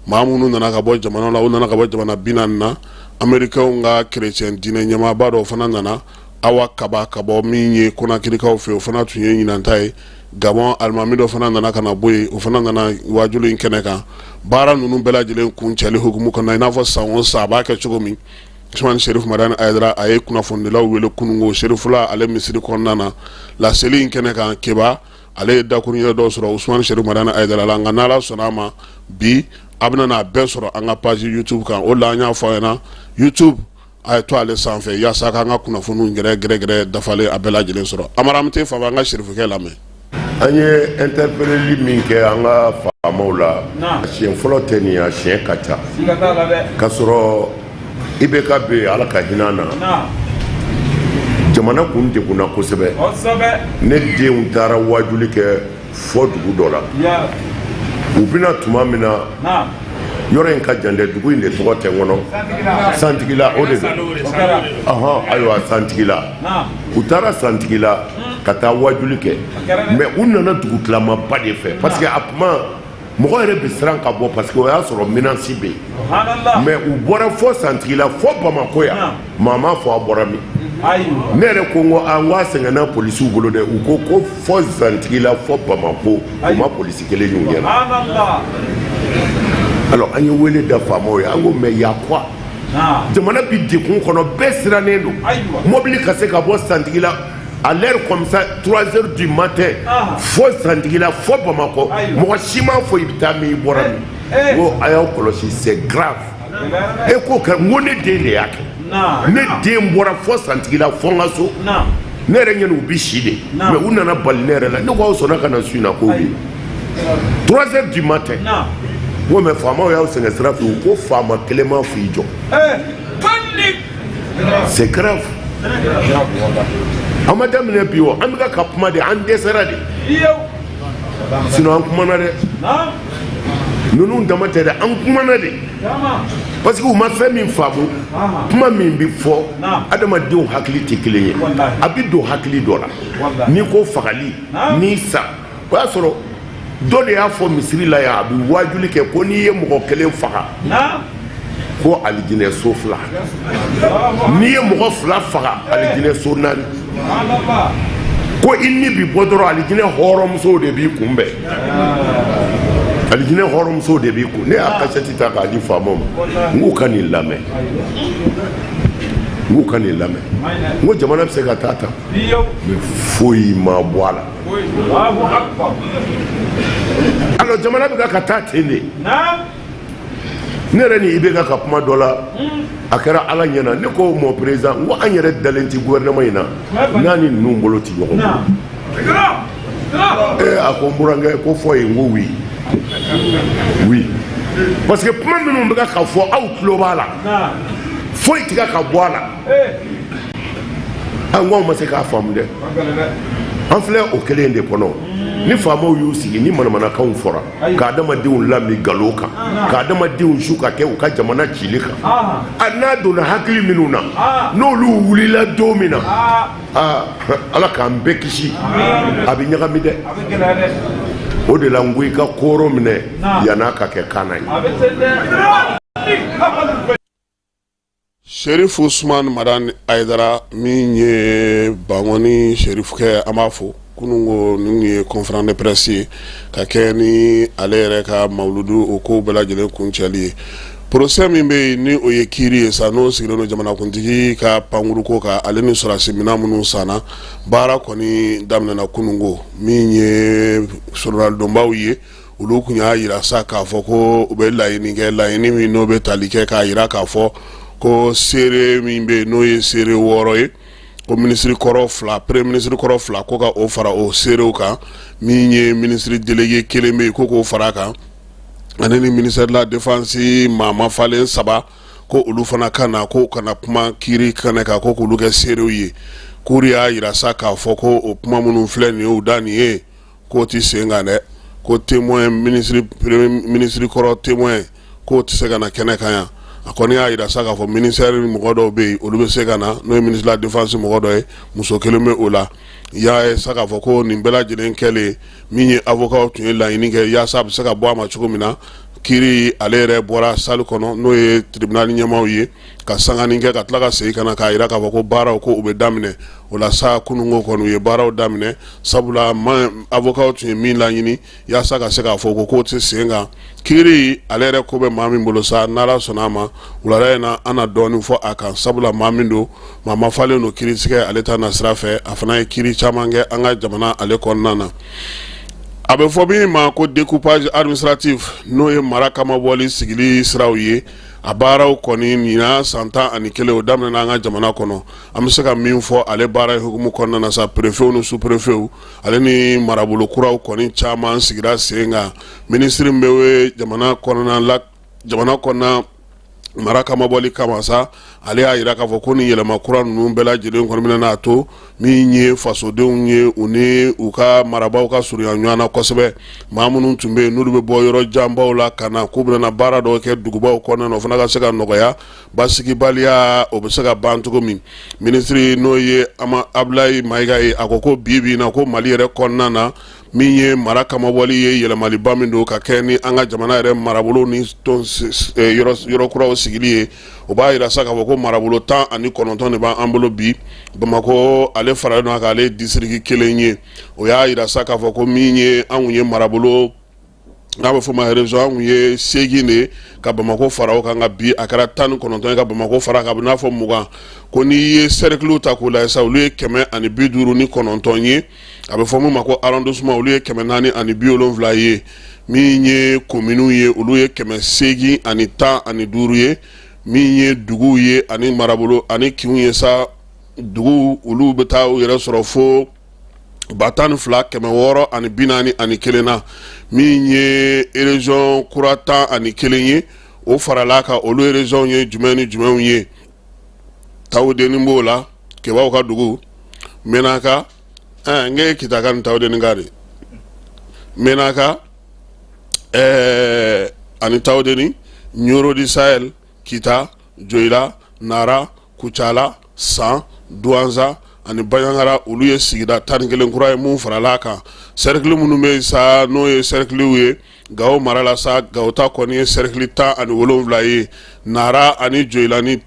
Maa minnu nana ka bɔ jamana la, u nana ka bɔ jamana 40 na. Amerikɛnw ka kerecɛn diinɛ ɲɛmaaba dɔw fana nana, Awa Kaba, ka bɔ min ye Konakirikaw fɛ, o fana tun ye ɲinanta ye. Gabɔn alimami dɔ fana nana ka na bɔ yen, o fana nana waajuli in kɛnɛ kan. Baara ninnu bɛɛ lajɛlen kuncɛli hukumu kɔnɔ, i n'a fɔ san o san a b'a kɛ cogo min, Usumani Serif Madani Hayidara a ye kunnafonidilaw wele kununko Serifula ale misiri kɔnɔna na laseli in kɛnɛ kan. Keba ale ye dakuruɲɛ dɔw sɔrɔ Usumani Serif Madani Hayidara la, nka n'Ala sɔnna a ma bi a bɛna n'a bɛɛ sɔrɔ an ka page YouTube kan. O la an y'a fɔ aw ɲɛna, YouTube a ye to ale sanfɛ yaasa k'an ka kunnafoniw gɛrɛ gɛrɛ dafalen a bɛɛ lajɛlen sɔrɔ. Amara tɛ fa an ka Serifukɛ lamɛn. An ye interpelleli min kɛ an ka faamaw la, a siɲɛ fɔlɔ tɛ nin ye, a siɲɛ ka ca. K'a sɔrɔ IBK bɛ yen, Ala ka hinɛ a na, jamana kun degunna kosɛbɛ. Ne denw taara waajuli kɛ fɔ dugu dɔ la, u bɛna tuma min na, yɔrɔ in ka jan dɛ, dugu in de tɔgɔ tɛ n kɔnɔ, Santigila o de don, ɔhɔn, ayiwa Santigila, u taara Santigila ka taa waajuli kɛ, mais u nana dugutilamaba de fɛ, parce que a tuma mɔgɔ yɛrɛ bɛ siran ka bɔ, parce que o y'a sɔrɔ menace bɛ yen. Mais u bɔra fɔ Santigila fɔ Bamakɔ yan, maa m'a fɔ a bɔra min. Ne yɛrɛ ko n ko a n ko a sɛgɛnna polisiw bolo dɛ. U ko ko fɔ Santigila fɔ Bamakɔ, u ma polisi kelen y'u ɲɛ na. Alors an ye wele da faamaw ye, an ko mais y a quoi? Jamana bi degun kɔnɔ, bɛɛ sirannen don. Mobili ka se ka bɔ Santigila à l'heure comme ça, 3 heures du matin, fo Santigila fo Bamakɔ, mɔgɔ si m'a fɔ i bɛ taa min, i bɔra min. N ko a y'aw kɔlɔsi, c'est grave. E k'o kɛ, n ko ne den de y'a kɛ, ne den bɔra fo Santigila fo n ka so, ne yɛrɛ ɲɛna u bi si de, mais u nana bali ne yɛrɛ la. Ne ko aw sɔnna ka na su in na ko bi 3 heures du matin? N ko mais faamaw y'aw sɛgɛn sira fɛ. U ko faama kelen m'a fɔ i jɔ. C'est grave. An ma daminɛ bi o, an bɛ ka kuma de, an dɛsɛra de, sinon an kumana dɛ. Ninnu dama tɛ dɛ, an kumana de, parce que u ma fɛn min faamu. Kuma min bɛ fɔ, adamadenw hakili tɛ kelen ye, a bɛ don hakili dɔ la. N'i ko fagali n'i sa, o y'a sɔrɔ dɔ de y'a fɔ misiri la yan, a bɛ waajuli kɛ ko n'i ye mɔgɔ kelen faga ko alijinɛ so fila, n'i ye mɔgɔ fila faga alijinɛ so naani, ko i ni bi bɔ dɔrɔn alijinɛ hɔrɔnmusow de b'i kunbɛn, alijinɛ hɔrɔnmusow de b'i kun. Ne y'a kasɛti ta k'a di faamaw ma, n k'u ka nin lamɛn, n k'u ka nin lamɛn, n ko jamana bɛ se ka taa tan, mais foyi ma bɔ a la. Alors jamana bɛ ka taa ten de. Ne yɛrɛ ni IBK ka kuma dɔ la, a kɛra Ala ɲɛna, ne ko mon président, n ko an yɛrɛ dalen tɛ gouvernement in na n'a ni ninnu bolo tɛ ɲɔgɔn bolo. Ee, a ko n burankɛ, ko fɔ yen. N ko oui oui, parce que kuma minnu bɛ ka fɔ, aw tulo b'a la, foyi tɛ ka bɔ a la. An ko anw ma se k'a faamu dɛ. An filɛ o kelen de kɔnɔ. Ni faamaw y'u sigi ni manamanakanw fɔra ka adamadenw lamin nkalon kan, ka adamadenw su ka kɛ u ka jamana cili kan, a n'a donna hakili minnu na, n'olu wulila don min na, aa, Ala k'an bɛɛ kisi, a bɛ ɲagami dɛ. O de la n ko i ka kooro minɛ yann'a ka kɛ kaana ye. Sherif Usman Madani Hayidara min ye Bankɔni Sherifukɛ, an b'a fo. Kunun ko nin ye conférence de presse ye ka kɛ ni ale yɛrɛ ka mawuludu o kow bɛɛ lajɛlen kuncɛli ye. Procès min bɛ yen ni o ye kiiri ye sa, n'o sigilen don jamanakuntigi ka pankuruko kan, ale ni sɔrɔdasi minɛn minnu sanna, baara kɔni daminɛna kunun ko. Min ye soronadonbaw ye, olu tun y'a jira sa k'a fɔ ko u bɛ laɲini kɛ, laɲini min n'o bɛ tali kɛ k'a jira k'a fɔ ko seere min bɛ yen n'o ye seere 6 ye, ko minisiri kɔrɔ fila, premier ministre kɔrɔ fila, ko ka o fara o seerew kan, min ye ministre délégué kelen bɛ yen, ko k'o fara a kan, ani ni ministère de la défense maa mafalen saba, ko olu fana ka na, ko kana kuma kiiri kɛnɛ kan, ko k'olu kɛ seerew ye. Cour y'a jira sa k'a fɔ ko o kuma minnu filɛ nin ye, u da nin ye, k'o tɛ sen kan dɛ, ko témoin ministre, premier ministre kɔrɔ témoin, k'o tɛ se ka na kɛnɛ kan yan. A kɔni y'a jira sa k'a fɔ ministère mɔgɔ dɔw bɛ yen, olu bɛ se ka na, n'o ye ministre de la défense mɔgɔ dɔ ye, muso kelen bɛ o la. Y'a ye sa k'a fɔ ko nin bɛɛ lajɛlen kɛlen, min ye avocat tun ye laɲini kɛ yaasa a bɛ se ka bɔ a ma cogo min na. Kiiri ale yɛrɛ bɔra salle kɔnɔ, n'o ye tribunal ɲɛmaaw ye, ka sanganin kɛ ka tila ka segin ka na k'a jira k'a fɔ ko baaraw ko u bɛ daminɛ. O la sa, kununko kɔni u ye baaraw daminɛ, sabula ma avocat tun ye min laɲini yaasa ka se k'a fɔ ko k'o tɛ sen kan. Kiiri ale yɛrɛ ko bɛ maa min bolo sa, n'Ala sɔnna a ma, wulada in na an na dɔɔnin fɔ a kan, sabula maa min don, maa mafalen don kiiritigɛ ale ta nasira fɛ. A fana ye kiiri caman kɛ an ka jamana ale kɔnɔna na. A bɛ fɔ min ma ko découpage administratif, n'o ye mara kamabɔli sigili siraw ye, a baaraw kɔni ɲinan san 11, o daminɛna an ka jamana kɔnɔ. An bɛ se ka min fɔ ale baara hukumu kɔnɔna na sa, préfetw ni sous-préfetw ale ni marabolo kuraw kɔni caman sigira sen kan. Minisiri min bɛ jamana kɔnɔna la, jamana kɔnɔna mara kamabɔli kama sa, ale y'a jira k'a fɔ ko ni yɛlɛma kura ninnu bɛɛ lajɛlen kɔni bɛna n'a to min ye fasodenw ye, u ni u ka marabaaw ka surunya ɲɔgɔn na kosɛbɛ. Maa minnu tun bɛ yen n'olu bɛ bɔ yɔrɔ janbaw la ka na k'u bɛna baara dɔw kɛ dugubaw kɔnɔna na, o fana ka se ka nɔgɔya, basigibaliya o bɛ se ka ban cogo min. Minisiri n'o ye Abulayi Mayiga ye, a ko ko bi bi in na, ko Mali yɛrɛ kɔnɔna na, min ye mara kamabɔli ye, yɛlɛmaliba min don ka kɛ ni an ka jamana yɛrɛ marabolo ni yɔrɔ kuraw sigili ye, o b'a jira sa k'a fɔ ko marabolo 19 de b'an bolo bi. Bamakɔ ale faralen don a kan, ale ye disiriki kelen ye. O y'a jira sa k'a fɔ ko min ye anw ye marabolo n'a bɛ fɔ ma région, an kun ye 8 de ye ka Bamakɔ fara o kan, ka bi a kɛra 19 ye ka Bamakɔ fara a kan, a bɛ n'a fɔ 20. Ko n'i ye cercle ta k'o lajɛ sa, olu ye 159 ye. A bɛ fɔ min ma ko arrondissement, olu ye 470 ye. Min ye kominiw ye, olu ye 815 ye. Min ye duguw ye ani marabolo ani kinw ye sa, dugu olu bɛ taa u yɛrɛ sɔrɔ fo 12,641 na. Min ye région kura 11 ye, o farala kan. Olu région ye jumɛn ni jumɛnw ye? Tawudeni b'o la, Kebaw ka dugu, Menaka, n ye Kita ka ni Tawudeni ka de, Menaka ani Tawudeni, Ɲoro du Sahel, Kita, Joyila, Nara, Kucala, San, Duwanza ani Baɲangara. Olu ye sigida 11 kura ye mun farala a kan. Cercle minnu bɛ yen sa, n'o ye cerclew ye Gawo mara la sa, Gawo ta kɔni ye cercle 17 ye. Nara ani Joyila ni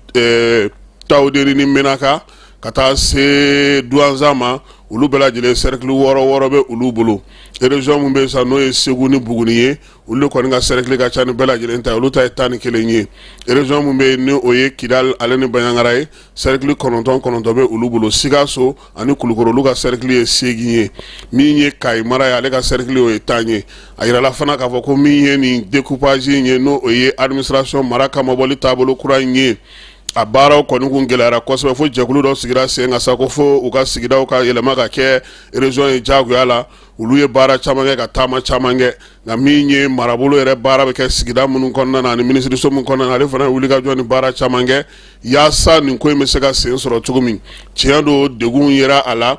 Tawudeni ni Menaka ka taa se Duwanza ma, olu bɛɛ lajɛlen cercle wɔɔrɔ wɔɔrɔ bɛ olu bolo. Région min bɛ yen sa, n'o ye Segu ni Buguni ye, olu de kɔni ka cercle ka ca ni bɛɛ lajɛlen ta ye, olu ta ye 11 ye. Région min bɛ yen ni o ye Kidali ale ni Baɲangara ye, cercle 9 9 bɛ olu bolo. Sikaso ani Kulukoro, olu ka cercle ye 8 ye. Min ye Kayi mara ye, ale ka cercle o ye 10 ye. A yirala fana k'a fɔ ko min ye nin découpage in ye, n'o ye administration mara kamabɔli taabolo kura in ye, a baaraw kɔni kun gɛlɛyara kosɛbɛ, fo jɛkulu dɔ sigira sen kan sa ko fo u ka sigidaw ka yɛlɛma ka kɛ région ye diyagoya la. Olu ye baara caman kɛ, ka taama caman kɛ, nka min ye marabolo yɛrɛ baara bɛ kɛ sigida minnu kɔnɔna na ani minisiriso min kɔnɔna na, ale fana ye wulikajɔ ni baara caman kɛ yaasa nin ko in bɛ se ka sen sɔrɔ cogo min. Tiɲɛ don, degun yera a la,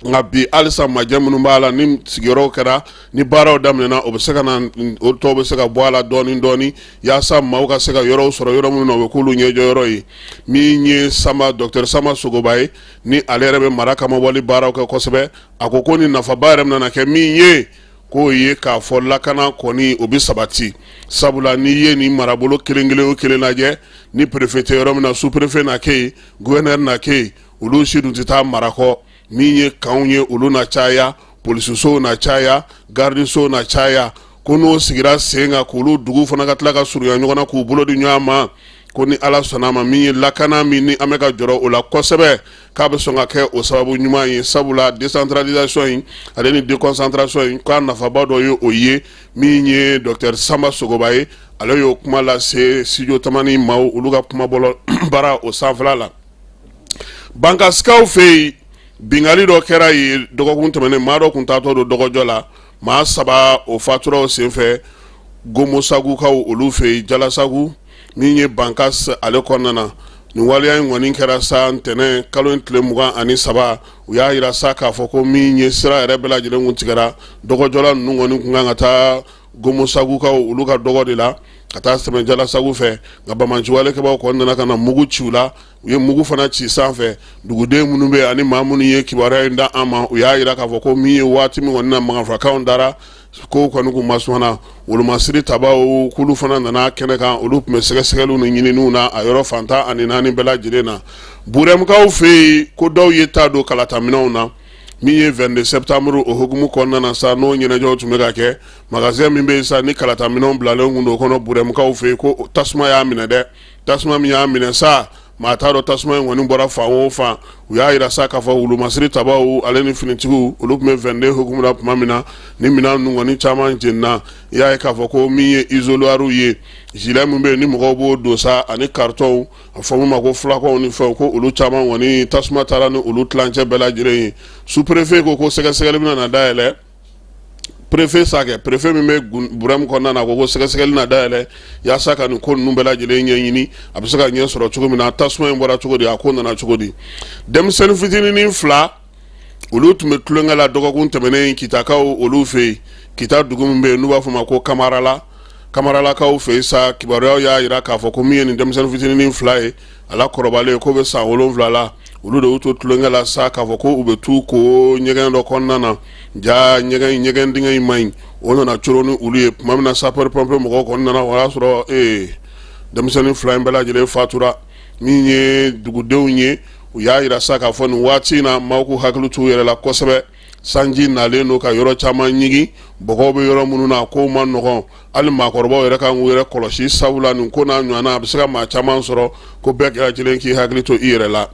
nka bi halisa majɛ minnu b'a la, ni sigiyɔrɔw kɛra, ni baaraw daminɛna, o bɛ se ka na, o tɔw bɛ se ka bɔ a la dɔɔnin dɔɔnin, yaasa maaw ka se ka yɔrɔw sɔrɔ, yɔrɔ minnu na o bɛ k'olu ɲɛjɔyɔrɔ ye. Min ye Sama, docteur Sama Sogoba ye, ni ale yɛrɛ bɛ mara kamabɔli baaraw kɛ kosɛbɛ, a ko ko ni nafaba yɛrɛ bɛna kɛ min ye, k'o ye k'a fɔ lakana kɔni o bɛ sabati, sabula n'i ye nin marabolo kelen kelen o kelen lajɛ, ni préfet tɛ yɔrɔ min na, sous-préfet na kɛ yen, gouverneur na kɛ yen. Olu si dun tɛ taa mara kɔ. Min ye kanw ye, olu na caya, polisisow na caya, garidisow na caya. Ko n'o sigira sen kan, k'olu dugu fana ka tila ka surunya ɲɔgɔn na, k'u bolo di ɲɔgɔn ma, ko ni Ala sɔnna a ma, min ye lakana min ni an bɛ ka jɔrɔ o la kosɛbɛ, k'a bɛ sɔn ka kɛ o sababu ɲuman ye, sabula décentralisation in ale ni déconcentration in, k'a nafaba dɔ ye o ye. Min ye docteur Samba Sogoba ye, ale y'o kuma lase studio Tamani maaw, olu ka kuma bɔlɔ baara o sanfɛla la. Bankasikaw fɛ yen, binkanni dɔ kɛra yen dɔgɔkun tɛmɛnen. Maa dɔ kun taatɔ don dɔgɔjɔ la, maa 3 o fatura o senfɛ Gomosagukaw olu fɛ yen, Jalasagu min ye Bankas ale kɔnɔna na. Nin waleya in kɔni kɛra sa ntɛnɛn kalo in tile 23. U y'a yira sa k'a fɔ ko min ye sira yɛrɛ bɛɛ lajɛlen kun tigɛra. Dɔgɔjɔla ninnu kɔni kun kan ka taa Gomosagukaw olu ka dɔgɔ de la. ka taa sɛmɛ Jalasagu fɛ, nka banbaanciwalekɛbaw kɔni nana ka na mugu ci u la. U ye mugu fana ci sanfɛ. Duguden minnu bɛ ani maa minnu ye kibaruya in da an ma, u y'a jira k'a fɔ ko min ye waati min kɔni na magafakanw dara, kow kɔni kun masumana. Wolomasiri tabaw k'olu fana nana kɛnɛ kan, olu tun bɛ sɛgɛsɛgɛliw ni ɲininiw na a yɔrɔ fan 14 bɛɛ lajɛlen na. Burɛmukaw fɛ yen, ko dɔw ye ta don kalataminɛnw na. Min ye 22 septembre o hukumu kɔnɔna na sa, n'o ɲɛnajɛw tun bɛ ka kɛ, magasin min bɛ yen sa ni kalataminɛnw bilalen kun don o kɔnɔ Burɛmukaw fɛ yen, ko tasuma y'a minɛ dɛ. Tasuma min y'a minɛ sa, maa t'a dɔn tasuma in kɔni bɔra fan o fan. U y'a jira sa k'a fɔ wolomasiri tabaw ale ni finitigiw, olu tun bɛ 22 hukumu na tuma min na, ni minɛn ninnu kɔni caman jenina. I y'a ye k'a fɔ ko min ye isoloiriw ye, gilet min bɛ yen ni mɔgɔw b'o don sa, ani cartonw, a fɔ min ma ko flacons ni fɛnw, ko olu caman kɔni tasuma taara ni olu tilancɛ bɛɛ lajɛlen ye. Sous-préfet ko sɛgɛsɛgɛli bɛna na dayɛlɛ. Préfet sa kɛ, préfet min bɛ Burɛmu kɔnɔna na, ko sɛgɛsɛgɛli na dayɛlɛ yaasa ka nin ko ninnu bɛɛ lajɛlen ɲɛɲini, a bɛ se ka ɲɛ sɔrɔ cogo min na, tasuma in bɔra cogo di, a ko nana cogo di. Denmisɛnnin fitinin fila, olu tun bɛ tulonkɛ la dɔgɔkun tɛmɛnen Kitakaw olu fɛ yen. Kita dugu min bɛ yen n'u b'a fɔ ma ko Kamarala, Kamaralakaw fɛ yen sa, kibaruyaw y'a jira k'a fɔ ko min ye nin denmisɛnnin fitinin fila ye, a la kɔrɔbalen ko bɛ san 7 la, olu de y'u to tulonkɛ la sa k'a fɔ ko u bɛ t'u ko ɲɛgɛn dɔ kɔnɔna na. Ja ɲɛgɛn dingɛ in man ɲi, o nana coron ni olu ye. Tuma min na sapeur pompier mɔgɔw kɔni nana, o y'a sɔrɔ ee denmisɛnnin fila in bɛɛ lajɛlen fatura. Min ye dugudenw ye, u y'a jira sa k'a fɔ nin waati in na, maaw k'u hakili t'u yɛrɛ la kosɛbɛ. Sanji nalen don ka yɔrɔ caman ɲigin, bɔgɔw bɛ yɔrɔ minnu na, kow man nɔgɔn. Hali maakɔrɔbaw yɛrɛ kan k'u yɛrɛ kɔlɔsi, sabula nin ko n'a ɲɔgɔnna a bɛ se ka maa caman sɔrɔ, ko bɛɛ lajɛlen k'i hakili to i yɛrɛ la.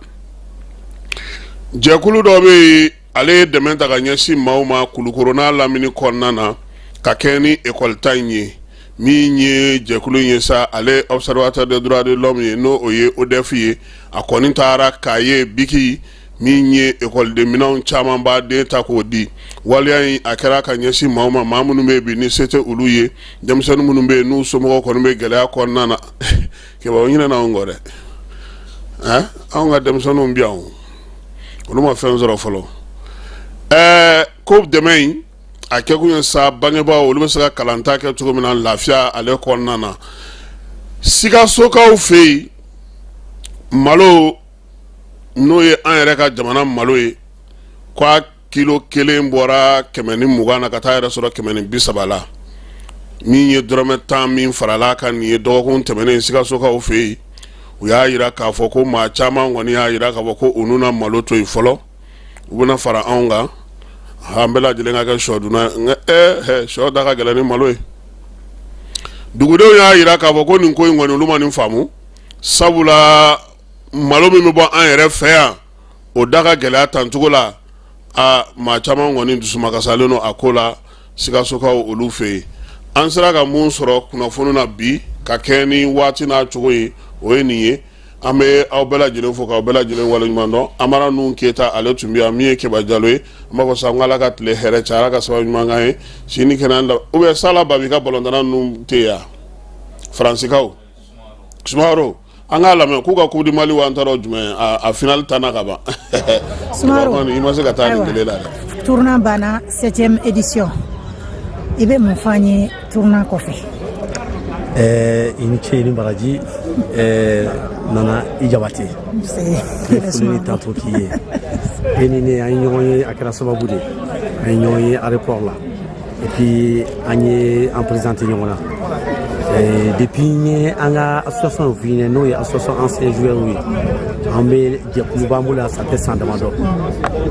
Jɛkulu dɔ bɛ yen, ale ye dɛmɛ ta ka ɲɛsin maaw ma Kulukoro n'a lamini kɔnɔna na ka kɛ ni ekɔli ta in ye. Min ye jɛkulu in ye sa, ale Observatoire des droits de l'homme ye, n'o o ye ODF ye, a kɔni taara k'a ye biki min ye ekɔliden minɛnw caman b'a den ta k'o di. Waleya in a kɛra ka ɲɛsin maaw ma, maa minnu bɛ yen bi ni se tɛ olu ye, denmisɛnnin minnu bɛ yen n'u somɔgɔw kɔni bɛ gɛlɛya kɔnɔna na. Keba, o ɲinɛna anw kɔ dɛ. Anw ka denmisɛnninw bɛ yan, olu ma fɛn sɔrɔ fɔlɔ. Ɛɛ ko dɛmɛ in a kɛkun ye sa, bangebaaw olu bɛ se ka kalanta kɛ cogo min na lafiya ale kɔnɔna na. Sikasokaw fɛ yen, malo, n'o ye an yɛrɛ ka jamana malo ye, ko a kilo kelen bɔra 120 na ka taa yɛrɛ sɔrɔ 130 la, min ye dɔrɔmɛ 10 min farala kan. Nin ye dɔgɔkun tɛmɛnen Sikasokaw fɛ yen. U y'a jira k'a fɔ ko maa caman kɔni y'a jira k'a fɔ ko olu na malo to yen fɔlɔ, u bɛna fara anw kan, an bɛɛ lajɛlen ka kɛ sɔdunna ye. Sɔ da ka gɛlɛn ni malo ye. Dugudenw y'a jira k'a fɔ ko nin ko in kɔni, olu ma nin faamu, sabula malo min bɛ bɔ an yɛrɛ fɛ yan, o da ka gɛlɛya tancogo la. A maa caman kɔni dusumakasalen don a ko la Sikasokaw olu fɛ yen. An sera ka mun sɔrɔ kunnafoni na bi ka kɛ ni waati n'a cogo ye, o ye nin ye. An bɛ aw bɛɛ lajɛlen fo k'aw bɛɛ lajɛlen waleɲuman dɔn. Amara Nuhu Keyita, ale tun bɛ yan. Min ye Keba Jalo ye, an b'a fɔ sa ko Ala ka tile hɛrɛ caya, Ala ka sababu ɲuman k'an ye si ni kɛnɛya la. Ou bien Sala Babi ka balontanna ninnu tɛ yan, Faransikaw Sumaworo, an k'a lamɛn k'u ka Coupe du Mali wa an t'a dɔn jumɛn a finale tanna ka ban. Sumaworo, i ma se ka taa nin kelen la dɛ. Tournoi banna, 7e édition, i bɛ mun fɔ an ye tournoi kɔfɛ? I ni ce, i ni baraji. Nana i Jabate, n bɛ foli ni tanto k'i ye. E ni ne, an ye ɲɔgɔn ye, a kɛra sababu de an ye ɲɔgɔn ye aéroport la, et puis an ye an présenté ɲɔgɔn na. Depuis n ye an ka association f'i ɲɛna, n'o ye association anciens joueurs ye, an bɛ jɛkulu b'an bolo yan, ça fait san damadɔ.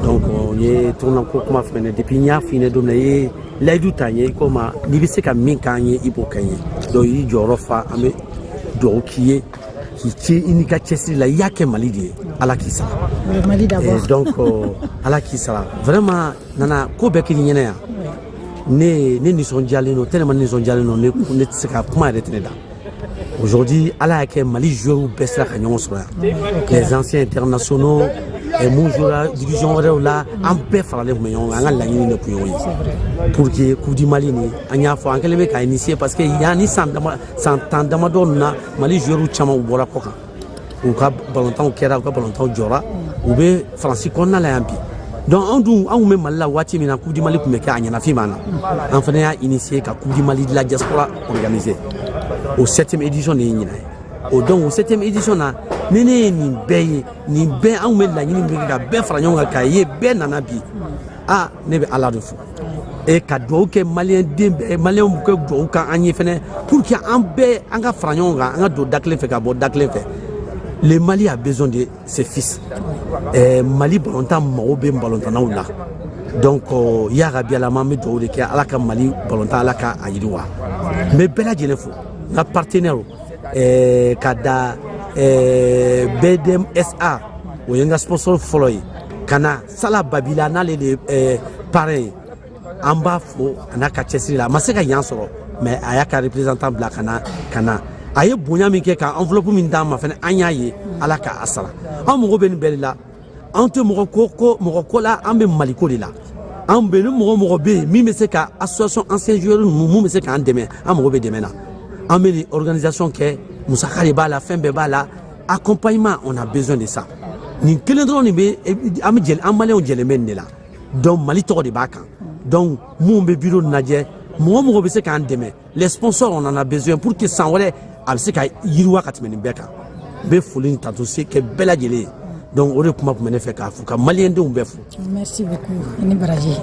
Donc n ye tournoi ko kuma f'i ɲɛna. Depuis n y'a f'i ɲɛna don min na, i ye layidu ta n ye, i ko ma n'i bɛ se ka min k'an ye, i b'o kɛ n ye. Donc i y'i jɔyɔrɔ fa, an bɛ dugawu k'i ye k'i ci i n'i ka cɛsiri la. I y'a kɛ Mali de ye, Ala k'i sara. Mali d'abord. Donc Ala k'i sara vraiment. Nana ko bɛɛ k'i ɲɛna yan, ne nisɔndiyalen don tellement, nisɔndiyalen don, ne tɛ se ka kuma yɛrɛ tɛ ne da. Aujourd'hui, Ala y'a kɛ, Mali joueurs bɛɛ sera ka ɲɔgɔn sɔrɔ yan, les anciens internationaux, mun jouera division wɛrɛw la, an bɛɛ faralen tun bɛ ɲɔgɔn kan. An ka laɲini de tun y'o ye pour que Coupe du Mali nin, an y'a fɔ an kɛlen bɛ k'a initier, parce que yan ni san dama, san 10 damadɔ ninnu na, Mali joueurs caman u bɔra kɔ kan, u ka balontanw kɛra, u ka balontanw jɔra, u bɛ Faransi kɔnɔna la yan bi. Donc anw dun, anw bɛ Mali la waati min na Coupe du Mali tun bɛ kɛ, a ɲɛnafin b'an na, an fana y'a initier ka Coupe du Mali de la diaspora organiser. O septième édition de ye ɲinan ye. O donc o septième édition na, ni ne ye nin bɛɛ ye, nin bɛɛ, anw bɛ laɲini min kɛ ka bɛɛ fara ɲɔgɔn kan k'a ye bɛɛ nana bi, ah, ne bɛ Ala de fo e ka dugawu kɛ maliyɛn den bɛɛ, maliyɛnw kɛ dugawu kan an ye fɛnɛ, pour que an bɛɛ an ka fara ɲɔgɔn kan, an ka don da kelen fɛ ka bɔ da kelen fɛ. Le Mali a besoin de ses fils. Mali balontan mago bɛ balontannaw la. Donc yarabi Ala ma, an bɛ dugawu de kɛ Ala ka Mali balontan, Ala ka a yiriwa. N bɛ bɛɛ lajɛlen fo, n ka partenaire, ka da BDMSA, o ye n ka sponsor fɔlɔ ye, ka na Sala Babila, n'ale de ye parrain ye, an b'a fo a n'a ka cɛsiri la. A ma se ka yan sɔrɔ, mais a y'a ka représentant bila ka na. Ka na, a ye bonya min kɛ ka enveloppe min d'an ma fɛnɛ, an y'a ye, Ala k'a sara. An mago bɛ nin bɛɛ de la. An tɛ mɔgɔ ko ko mɔgɔ ko la, an bɛ Maliko de la. An bɛ ni mɔgɔ mɔgɔ bɛ yen min bɛ se ka association ancien joueur ninnu, mun bɛ se k'an dɛmɛ, an mago bɛ dɛmɛ na. An bɛ nin organisation kɛ, musaka de b'a la, fɛn bɛɛ b'a la, accompagnement, on a besoin de ça. Nin kelen dɔrɔn de bɛ an bɛ jɛlen, an maliyɛnw jɛlen bɛ nin de la. Donc Mali tɔgɔ de b'a kan. Donc mun bɛ vidéo lajɛ, mɔgɔ mɔgɔ bɛ se k'an dɛmɛ, les sponsors, on en a besoin pour que san wɛrɛ a bɛ se ka yiriwa ka tɛmɛ nin bɛɛ kan. N bɛ foli ni tanto se kɛ bɛɛ lajɛlen ye. Donc o de kuma tun bɛ ne fɛ k'a fɔ, ka maliyɛndenw bɛɛ fo. Merci beaucoup, i ni baraji.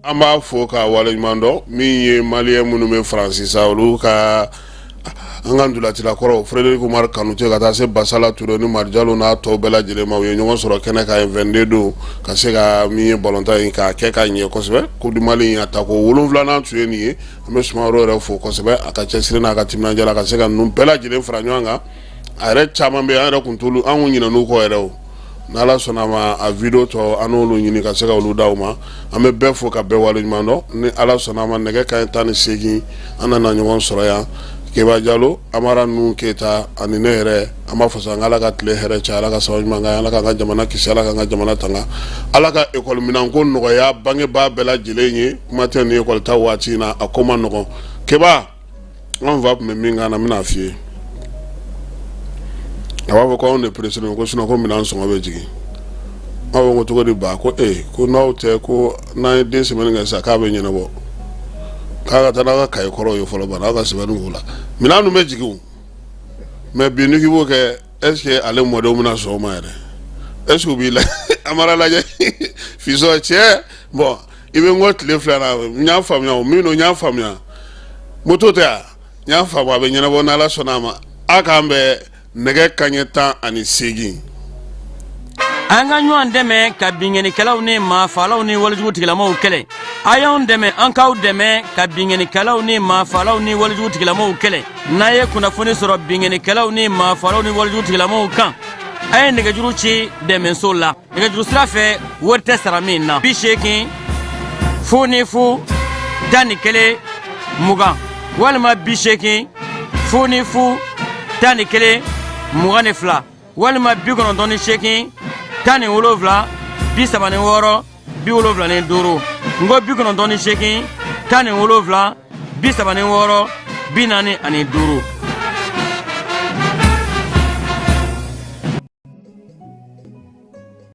An b'a fo k'a waleɲuman dɔn. Min ye maliyɛn minnu bɛ Faransi sa, olu ka an ka ntolacila Frédéric Oumar Kanute, ka taa se Basala Ture ni Marijalo n'a tɔw bɛɛ lajɛlen ma, u ye ɲɔgɔn sɔrɔ kɛnɛ kan 22 don ka se ka min ye balontan in k'a kɛ ka ɲɛ kosɛbɛ. Coupe du Mali in, a tako 7nan tun ye nin ye. An bɛ Sumaworo yɛrɛ fo kosɛbɛ, a ka cɛsiri n'a ka timinandiya la ka se ka ninnu bɛɛ lajɛlen fara ɲɔgɔn kan. A yɛrɛ caman bɛ, an yɛrɛ kun t'olu, an kun ɲinɛn'u kɔ yɛrɛ o. N'Ala sɔnna a ma, a vidéo tɔ, an n'olu ɲini ka se ka olu d'aw ma. An bɛ bɛɛ fo ka bɛɛ waleɲuman dɔn. Ni Ala sɔnna a ma, nɛgɛ kanɲɛ 18, an nana ɲɔgɔn sɔrɔ yan. Keba Jalo, Amara Nuhu Keyita ani ne yɛrɛ, an b'a fɔ sa, Ala ka tile hɛrɛ caya, Ala ka sababu ɲuman k'an ye, Ala k'an ka jamana kisi, Ala k'an ka jamana tanga, Ala ka ekɔli minɛnko nɔgɔya bangebaa bɛɛ lajɛlen ye. Kuma tɛ nin ekɔli ta waati in na, a ko man nɔgɔn. Keba, an fa tun bɛ min kan na, n bɛna f'i ye. A b'a fɔ ko anw de pressé ko sinon ko minɛn sɔngɔ bɛ jigin. Aw ko cogo di ba? Ko ee, ko n'aw tɛ, ko n'an ye 2 semaines kɛ sisan, k'a bɛ ɲɛnabɔ, k'a ka taa n'a ka kaye kɔrɔw ye fɔlɔ, bana aw ka sɛbɛnni k'u la, minɛn ninnu bɛ jigin. Mais bi n'i k'i b'o kɛ, est ce que ale mɔdenw bɛna sɔn o ma yɛrɛ? Est ce que u b'i la Amara lajɛ fisɔn cɛ? Bon, i bɛ n kɔ tile 2 na, n y'a faamuya o min don, n y'a faamuya, moto tɛ yan, n y'a faamu, a bɛ ɲɛnabɔ n'Ala sɔnna a ma. A k'an bɛn nɛgɛ kanɲɛ 18. An ka ɲɔgɔn dɛmɛ ka binkannikɛlaw ni maafaalaw ni walejugu tigilamaw kɛlɛ. A y'anw dɛmɛ, an k'aw dɛmɛ ka binkannikɛlaw ni maafaalaw ni walejugu tigilamaw kɛlɛ. N'a ye kunnafoni sɔrɔ binkannikɛlaw ni maafaalaw ni walejugu tigilamaw kan, a ye nɛgɛjuru ci dɛmɛso la nɛgɛjuru sira fɛ, wari tɛ sara min na: 80 00 11 20 walima 80 00 11 22 walima 98 17 36 75. N ko 98 17 36 45.